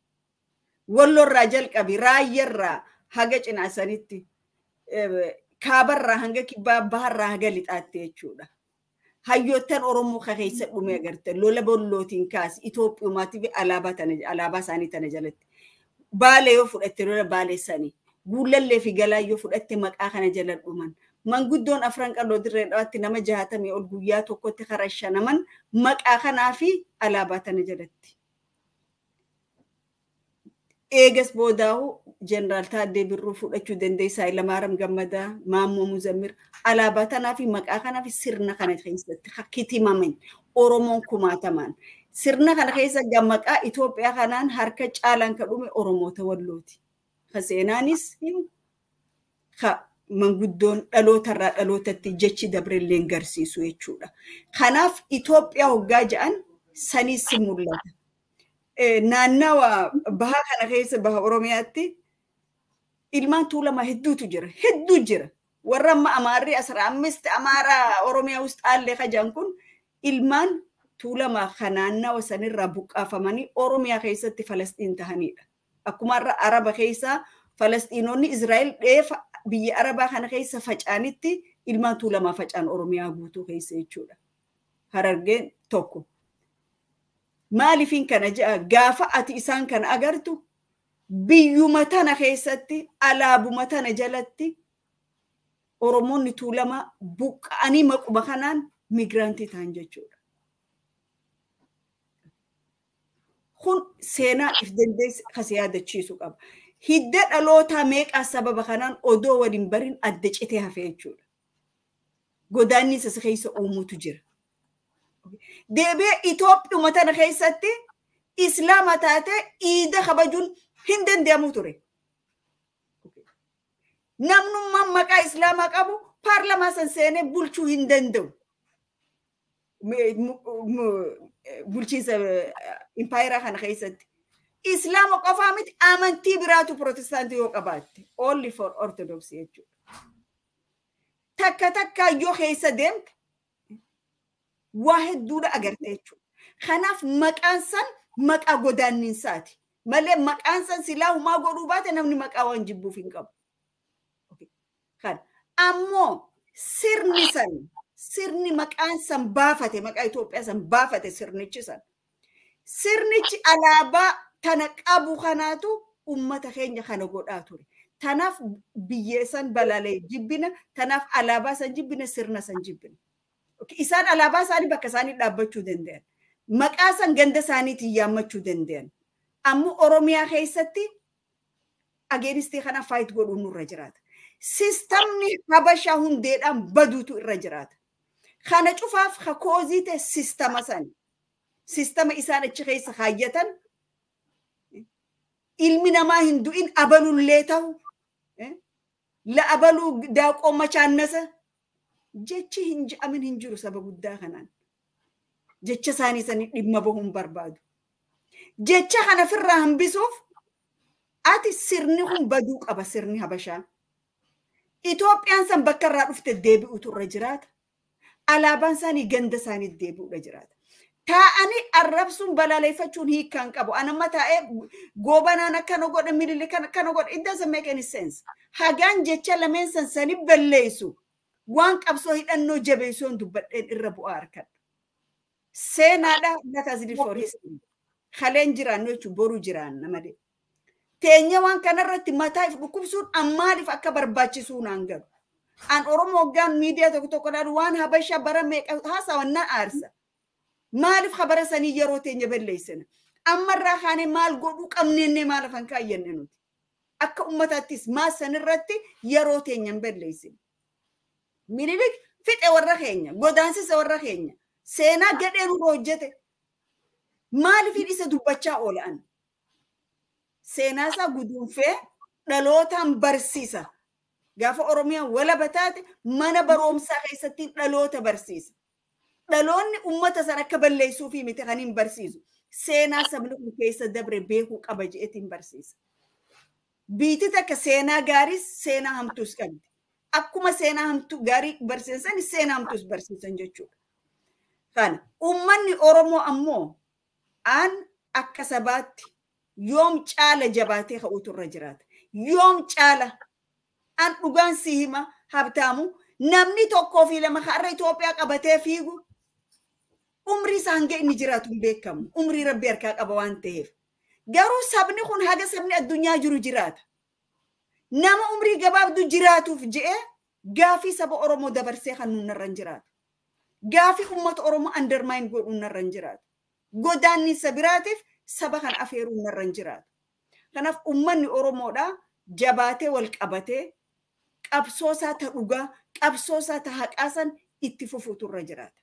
Wallorraa jalqabi, raayyarraa haga cinaasanitti, kaabarraa hanga kibbaa, baharraa haga lixaatti jechuudha. Hayyoottan Oromoo ka keessa dhume agarte lola bollootiin kaasi Itoophiyumaatii fi alaabaa isaanii tana jalatti. Baalee yoo fudhatte lola baaleessanii, Guullallee fi Galaa yoo fudhatte maqaa kana jala dhuman. Manguddoon afran qalloo dirree dhawaatti nama 60 ol guyyaa tokkotti karaa shanaman maqaa kanaa fi alaabaa tana jalatti. Eegas boodaahu Jeneraal Taaddee Birruu fudhachuu dandeessaa, Hayilamaariyaam Gammadaa, Maammoo Muzammir alaabaa tanaa fi maqaa kanaa fi sirna kana keessatti kitimaman Oromoon kumaatamaan. Sirna kana keessa maqaa Itoophiyaa kanaan harka caalaan ka dhume Oromoota Wallooti. Ka seenaanis himu, ka manguddoon dhalootarraa dhalootatti jechi dabrellee garsiisu jechuudha. Kanaaf Itoophiyaa hoggaa ja'an saniis mul'ata. Naannawa bahaa kana keessa baha Oromiyaatti ilmaan tuulamaa hedduutu jira. Hedduu jira. Warra amma Amaarri 15 Amaara Oromiyaa ውስጥ አለ ከጃን kun ilmaan tuulamaa kan naannawa sanirraa buqqaafamanii Oromiyaa keessatti Falastiin tahanidha. Akkuma har'a Araba keessaa Falastiinonni Israa'el dheefa biyya Arabaa kana keessa faca'anitti ilmaan tuulamaa faca'an Oromiyaa guutuu keessa jechuudha. Harargeen tokko. Maaliifin kana je'a gaafa ati isaan kana agartu biyyuma tana keessatti alaabuma tana jalatti Oromoonni tuulamaa buqqa'anii maquma kanaan migiraantii ta'an jechuudha. Kun seenaa if dandeesse kas yaadachiisu qaba. Hidda dhalootaa meeqaa sababa kanaan odoo waliin barin adda citee hafe jechuudha. Godaannisa isa keessa uumutu jira. Deebi'ee Itoophiyuma tana keessatti Islaama taatee iida kabajuun hin danda'amu ture. Namnummaan maqaa Islaamaa qabu paarlamaa san seenee bulchuu hin danda'u. Bulchiinsa impaayeraa kana keessatti. Islaama qofaa miti amantii biraatu Protestaantii yoo qabaatte. Only for Orthodox jechuudha. Takka takka yoo keessa deemte waa hedduudha agarte jechuudha. Kanaaf maqaan san maqaa godaanninsaati. Malee maqaan san silaa humaa godhuu baate namni maqaa waan jibbuuf hin qabu. Kan ammoo sirni san Sirni maqaan san baafate, maqaa Itoophiyaa san baafate sirnichi san. Sirnichi alaabaa tana qabu kanaatu ummata keenya kana godhaa ture. Tanaaf biyya san balaalee jibbina, tanaaf alaabaa san jibbina, sirna san jibbina. Isaan alaabaa isaanii bakka isaanii dhaabbachuu danda'an. Maqaa san ganda isaaniitiin yaammachuu danda'an. Ammoo Oromiyaa keessatti against kana fight godhuun nurra jiraata. Sistamni Habashaa hundeedhaan baduutu irra jiraata. Kana cufaaf ka cause ta'e sistama san. Sistama isaan achi keessa kaayyatan ilmi namaa hin du'in abalullee ta'u la abaluu daaqoo machaannasa jechi hin je'amin hin jiru saba guddaa kanaan. Jecha isaanii sanii dhimma bahuun barbaadu. Jecha kana firraa hambisuuf ati sirni kun baduu qaba, sirni Habashaa. Itoophiyaan san bakka irraa dhufte deebi'utu irra jiraata. Alaabaan isaanii ganda isaanii deebi'uudha jiraata. Taa'anii arrabsuun balaaleffachuun hiikkaan qabu. Anamma taa'ee Goobanaan akkana godhe, Minilik akkana godhe, it doesn't make any sense. Hagaan jecha lameen san sani balleessu waan qabsoo hidhannoo jabeessuun dubbadheen irra bu'aa harkadha. Seenaadha, let us live for history. Kaleen jiraannu jechuun boru jiraanna malee. Teenya waan kanarratti mataa if dhukkubsuun ammaaliif akka barbaachisuu naan galu. An Oromoo hoggaan miidiyaa tokko tokko ilaalu waan Habashaa bara meeqa haasawan na aarsa. Maaliif habara sanii yeroo teenya balleessina? Ammarraa kaanee maal godhuu qabneennee maal afaan kaayyanne nuti? Akka ummataattis maal sanirratti yeroo teenya hin balleessine? Minilik fixe warra keenya, godaansisa warra keenya, seenaa gadhee nurra hojjete. Maaliif isa dubbachaa oola'an? Seenaa isaa guduunfee dhalootaan barsiisa. Gaafa Oromiyaan walaba taate mana barumsaa keessatti dhaloota barsiisa. Dhaloonni ummata san akka balleessuufi miti kan hin barsiisu. Seenaa sabni kun keessa dabre beekuu qaba je'eetiin barsiisa. Biiti takka seenaa gaariis seenaa hamtuus qabdi. Akkuma seenaa hamtuu gaarii barsiisan seenaa hamtuus barsiisan jechuudha. Kana uummanni Oromoo ammoo aan akka sabaatti yoom caala jabaatee ka'uutu irra jiraata. Yoom caala an dhugaan si hima, Habtaamu, namni tokkoo fi lama har'a Itoophiyaa qabatee fiigu umrii isaa hanga inni jiraatu hin beekamu. Umrii Rabbi harkaa qaba waan ta'eef. Garuu sabni kun haga sabni addunyaa jiru jiraata. Nama umrii gabaabduu jiraatuuf je'ee gaafii saba Oromoo dabarsee kan nurra hin jiraatu. Gaafii uummata Oromoo undermine godhuun narra hin jiraatu. Godaannisa biraatiif saba kan afeeruun narra hin jiraatu. Kanaaf uummanni Oromoodhaa jabaatee wal qabatee qabsoo isaa ta dhugaa, qabsoo isaa ta haqaa san itti fufuutu irra jiraata.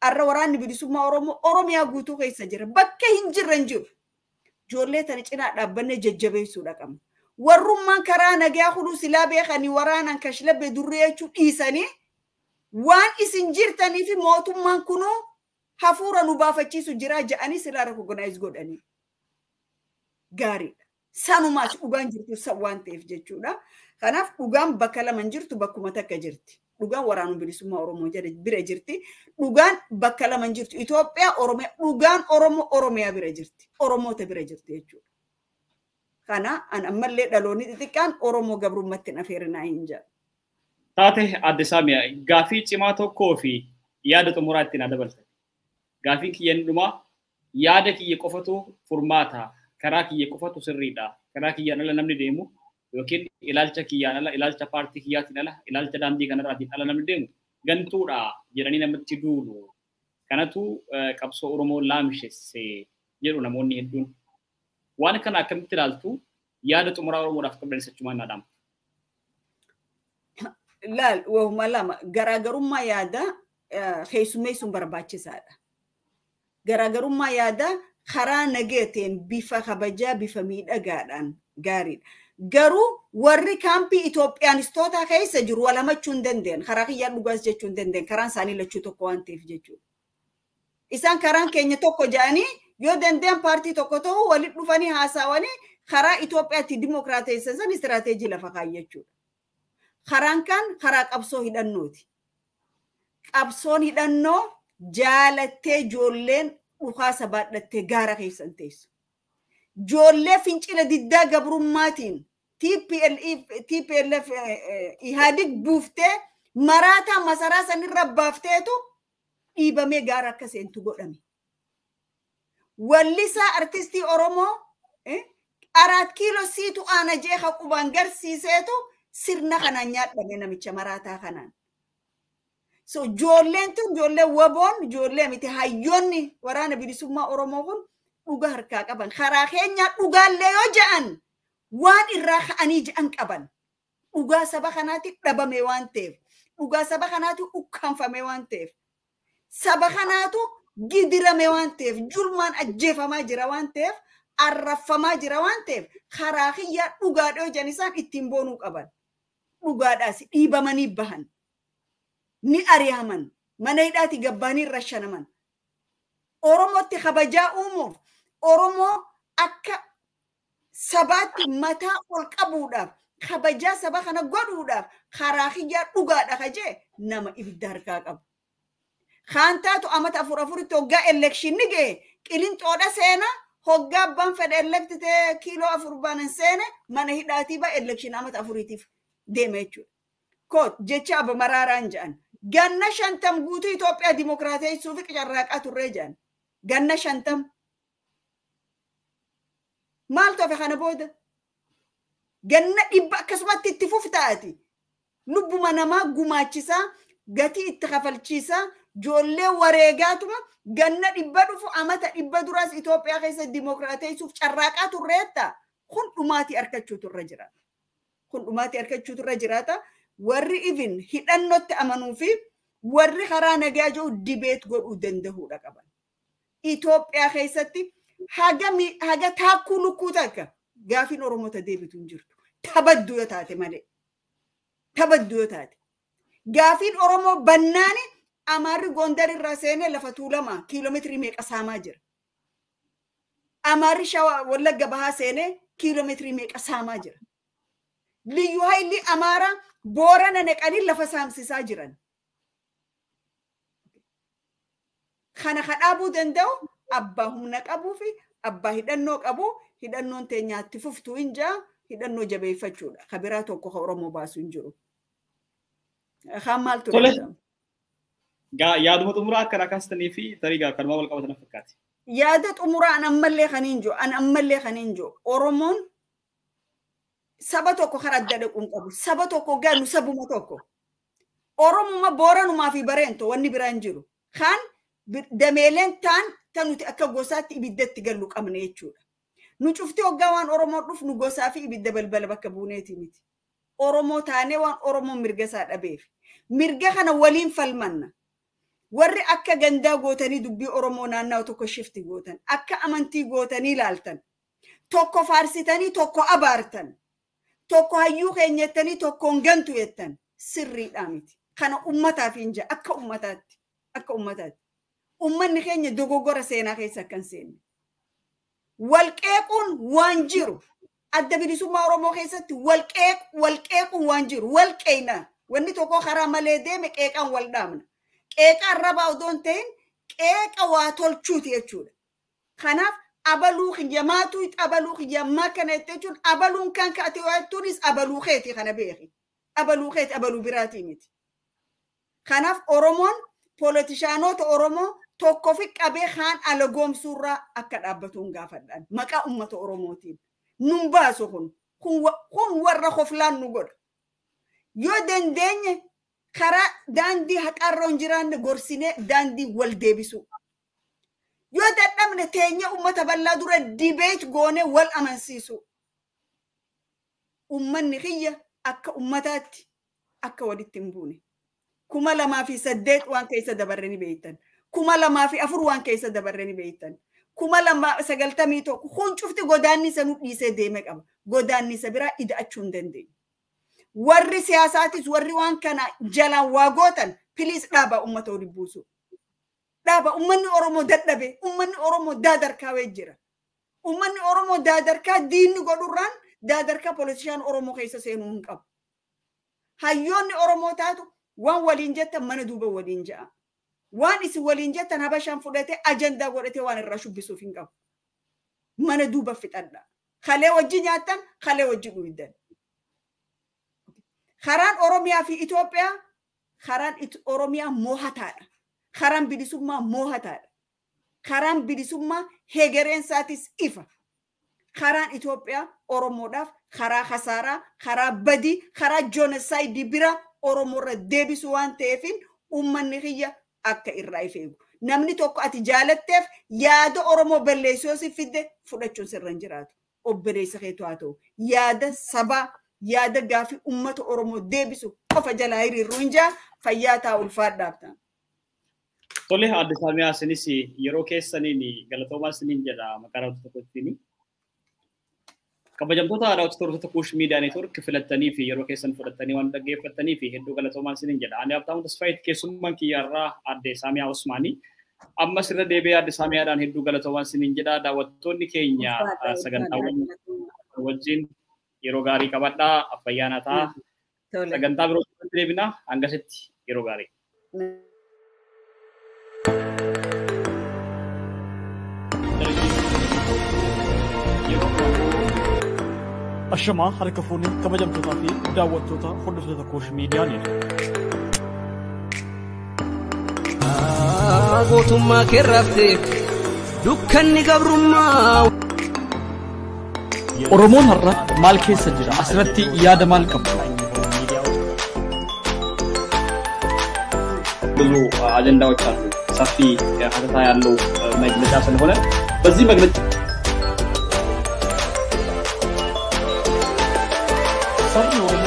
Arra waraanni bilisummaa Oromoo Oromiyaa guutuu keessa jira. Bakka hin jirre hin jiru. Ijoollee tana cinaa dhaabbannee jajjabeessuudha qabna. Warrummaan karaa nagaa kuduu silaa beekanii waraanaan kashlabbe durree jechuu dhiisanii waan isin jirtanii fi mootummaan kunuu hafuura nu baafachiisu jira jedhanii silaa recognize godhanii. Gaariidha. Sanumaas dhugaan jirtu san waan ta'eef jechuudha. Kanaaf dhugaan bakka lama hin jirtu, bakkuma takka jirti. Dhugaan waraana bilisummaa Oromoo bira jirti. Dhugaan bakka lama hin jirtu. Itoophiyaa, Oromiyaa, dhugaan Oromoo Oromiyaa bira jirti. Oromoota bira jirti jechuudha. Kana an ammallee dhaloonni xixiqqaan Oromoo gabrummatti hin afeerinaa hin jedhu. Taate Adde Saamiyaa, gaafii cimaa tokkoo fi yaada xumuraa ittiin dabalte. Gaafiin kiyya inni dhumaa yaada kiyya qofatu furmaata. Karaa kiyya qofatu sirriidha. Karaa kiyyaan ala namni deemu yookiin ilaalcha kiyyaan ala, ilaalcha paartii kiyyaatiin ala, ilaalcha daandii kanarraatiin ala namni deemu gantuudha jedhanii namatti duulu. Kanatu qabsoo Oromoo laamshesse jedhu namoonni hedduun. Waan kana akkamitti ilaaltu? Yaada xumuraa Oromoodhaaf qabdan isachumaan naadhaama. Laal, wahuma lama garaagarummaa yaadaa keessummeessuun barbaachisaadha. Garaagarummaa yaadaa karaa nageeteen, bifa kabajaa, bifa miidhagaadhaan gaariidha. Garuu warri kaampii Itoophiyaanistoota keessa jiru wal hamachuu hin danda'an. Karaa kiyyaan dhugaas jechuu hin danda'an. Karaan isaanii lachuu tokko waan ta'eef jechuudha. Isaan karaan keenya tokko jedhanii yoo danda'an paartii tokko ta'uu walitti dhufanii haasawanii karaa Itoophiyaatti dimokiraateessan san istiraateejii lafa kaayyachuudha. Karaan kan karaa qabsoo hidhannooti. Qabsoon hidhannoo jaalattee ijoolleen dhukaasa baadhattee gaara keessan teessu. Ijoollee fincila diddaa gabrummaatiin TPLF Ihaadig buuftee Maraataa masaraa sanirra baafteetu dhiibamee gaara akka seentu godhame. Wallisaa artistii Oromoo 4 kiiloo siitu aana jeeqa qubaan garsiiseetu sirna kanaan nyaadhame namicha maraataa kanaan. So ijoolleen tun ijoollee waboon ijoollee miti hayyoonni waraana bilisummaa Oromoo kun dhuga harkaa qaban. Karaa keenyaa dhugaallee yoo ja'an waan irraa ka'anii ja'an qaban. Dhugaa saba kanaatti dhabame waan ta'eef, dhugaa saba kanaatti ukkaanfame waan ta'eef, saba kanaatu gidirame waan ta'eef, julmaan ajjeefamaa jira waan ta'eef, arraffamaa jira waan ta'eef, karaa kiyyaa dhugaadha yoo jedhan isaan ittiin boonuu qaban. Dhugaadhaas dhiibamanii bahan. Ni ari'aman. Mana hidhaati gabbaanii irra shanaman. Oromootti kabajaa uumuuf, Oromoo akka sabaatti mataa ol qabuudhaaf, kabajaa saba kana godhuudhaaf karaa kiyyaa dhugaadha kajee nama ibidda harkaa qabu. Kaan taatu amata 4-4tti hoggaa elekshinni ga'e qilinxoodha seena hoggaa abbaan fedhe elektitee kiiloo 4 baanan seene mana hidhaatii ba elekshin amata 4tiif deema jechuudha. Koot jecha abba maraaraan jedhan. Ganna 50 guutuu Itoophiyaa dimokiraateessuu fi carraaqaa turree jedhan. Ganna 50. Maaltu hafe kana booda? Ganna 100 akkasumatti itti fuftaati. Lubbuma namaa gumaachisaa, gatii itti kafalchiisaa, ijoollee wareegaatuma ganna 100 dhufu amata 100 duraas Itoophiyaa keessa dimokiraateessuuf carraaqaa turreetta. Kun dhumaatii argachuutu irra jiraata. Kun dhumaatii argachuutu irra jiraata. Warri even hidhannootti amanuu fi warri karaa nagaa jiru dibeet godhuu danda'uudha qaban. Itoophiyaa keessatti haga taakkuu lukkuu takka gaafiin Oromoota deebitu hin jirtu. Tabadduu yoo taate malee. Tabadduu yoo taate. Gaafiin Oromoo bannaani Amaarri Gondar irraa seenee lafa Tuulamaa kiiloomeetirii meeqa saamaa jira. Amaarri Shawaa Wallagga Bahaa seenee kiiloomeetirii meeqa saamaa jira. Liyyuu hayilli Amaaraa Boorana naqanii lafa saamsisaa jiran. Kana kadhaabuu danda'u abbaa humna qabuu fi abbaa hidhannoo qabu hidhannoon teenyaatti fuftuu hin jaa hidhannoo jabeeffachuudha. Kabiraa tokko ka Oromoo baasu hin jiru. Kaan maal ture? Yaaduma xumuraa akkana kaastanii fi tarii kanumaa wal qabatan fakkaati. Yaada xumuraa an ammallee kan hin jiru. An ammallee kan hin jiru. Oromoon saba tokko karaa adda dhaquun qabu. Saba tokko ganu sabuma tokko. Oromuma Booranumaa fi Bareento wanni biraa hin jiru. Kaan dameeleen taan tan nuti akka gosaatti ibiddatti gallu qabne jechuudha. Nu cufti hoggaa waan Oromoo dhufnu gosaa fi ibidda balbala bakka buuneeti miti. Oromoo taanee waan Oromoon mirga isaa dhabeef. Mirga kana waliin falmanna. Warri akka gandaa gootanii dubbii Oromoo naanna'u tokko shifti gootan. Akka amantii gootanii ilaaltan. Tokko faarsitanii tokko abaartan. Tokko hayyuu keenya jettanii tokkoon gantu jettan. Sirriidhaa miti. Kana ummataaf hin jaa akka ummataatti. Akka ummataatti. Ummanni keenya dogoggora seenaa keessa akka hin seenne. Walqeequun waan jiru. Adda bilisummaa Oromoo keessatti walqeequun waan jiru. Walqeena. Wanni tokko karaa malee deeme qeeqaan wal dhaabna. Qeeqa arrabaa odoo hin ta'in qeeqa waa tolchuuti jechuudha. Kanaaf abaluu kiyyamaatu abaluu kiyyamaa kana jettee jechuun abaluun kan ka'ate waa jettuunis abaluu keeti kana beeki. Abaluu keeti abaluu biraatii miti. Kanaaf Oromoon polotishaanota Oromoo tokko fi qabee kaan ala goomsuurraa akka dhaabbatuun gaafadhaan maqaa uummata Oromootiin. Nun baasu kun kun warra koflaan nu godha. Yoo dandeenye karaa daandii haqaarra hin jiraanne gorsinee daandii wal deebisuu. Yoo dadhabne teenyee uummata bal'aa dura dibeet goonee wal amansiisu. Uummanni kiyya akka uummataatti akka walitti hin buune. 2008 waan keessa dabarre ni beektan. 2004 waan keessa dabarre ni beektan. 2091 kun cufti godaannisa nu dhiisee deeme qaba. Godaannisa biraa ida'achuu hin dandeenye. Warri siyaasaatis warri waan kana jalaan waa gootan piliis dhaabaa uummata waliin buusu. Dhaaba uummanni Oromoo dadhabe, uummanni Oromoo daadarkaa wayii jira. Uummanni Oromoo daadarkaa diinni godhurraan daadarkaa polotishaan Oromoo keessa seenuu hin qabu. Hayyoonni Oromoo taatu waan waliin jettan mana duuba waliin ja'a. Waan isin waliin jettan Habashaan fudhatee ajandaa godhatee waan irraa shubbisuuf hin qabu. Mana duuba fixadha. Kalee wajji nyaattan, kalee wajji dhugdan. Karaan Oromiyaa fi Itoophiyaa Karaan Oromiyaa moohataadha. Karaan bilisummaa moohataadha. Karaan bilisummaa hegereen isaatis ifa. Karaan Itoophiyaa Oromoodhaaf karaa hasaaraa, karaa badii, karaa joonosaayidii bira Oromoorra deebisu waan ta'eefin uummanni kiyya akka irraa if eegu. Namni tokko ati jaalatteef yaada Oromoo balleessuu yoo si fidde fudhachuun sirra hin jiraatu. Obboleessa keetu haa ta'u. Yaada sabaa, yaada gaafii uummata Oromoo deebisu qofa jalaa hiriirru hin jaa fayyaa ta'a ulfaadhaaf ta'a. Tole, Aadde Saamiyaa, isinis yeroo keessaniin galatoomaa isiniin jedha maqaa raawwatu tokkottiin. Kabajamtoota daawwattoota Kuush Miidiyaa Neetwoork filattanii fi yeroo keessan fudhattanii waan dhaggeeffattanii fi hedduu galatoomaa isiniin jedha. Ani Habtaamuu Tasfaayitti, keessummaan kiyyaarraa Aadde Saamiyaa Usmaanii. Ammas irra deebi'ee Aadde Saamiyaadhaan hedduu galatoomaa isiniin jedha. Daawwattoonni keenya sagantaawwan wajjin yeroo gaarii qabadhaa. Fayyaa ta'a. Sagantaa biroo deebina. Hangasitti yeroo gaarii. Ashamaa harka fuunee kabajamtootaa fi daawwattoota hordoftoota Kuush Miidiyaa Neetwoork. Gootummaa kee raftee dukkanni gabrummaa. Oromoon har'a maal keessa jira? Asirratti yaada maal qabdu? ብዙ አጀንዳዎች አሉ። ሰፊ ሀተታ ያለው መግለጫ ስለሆነ በዚህ መግለጫ Sabni Oromoo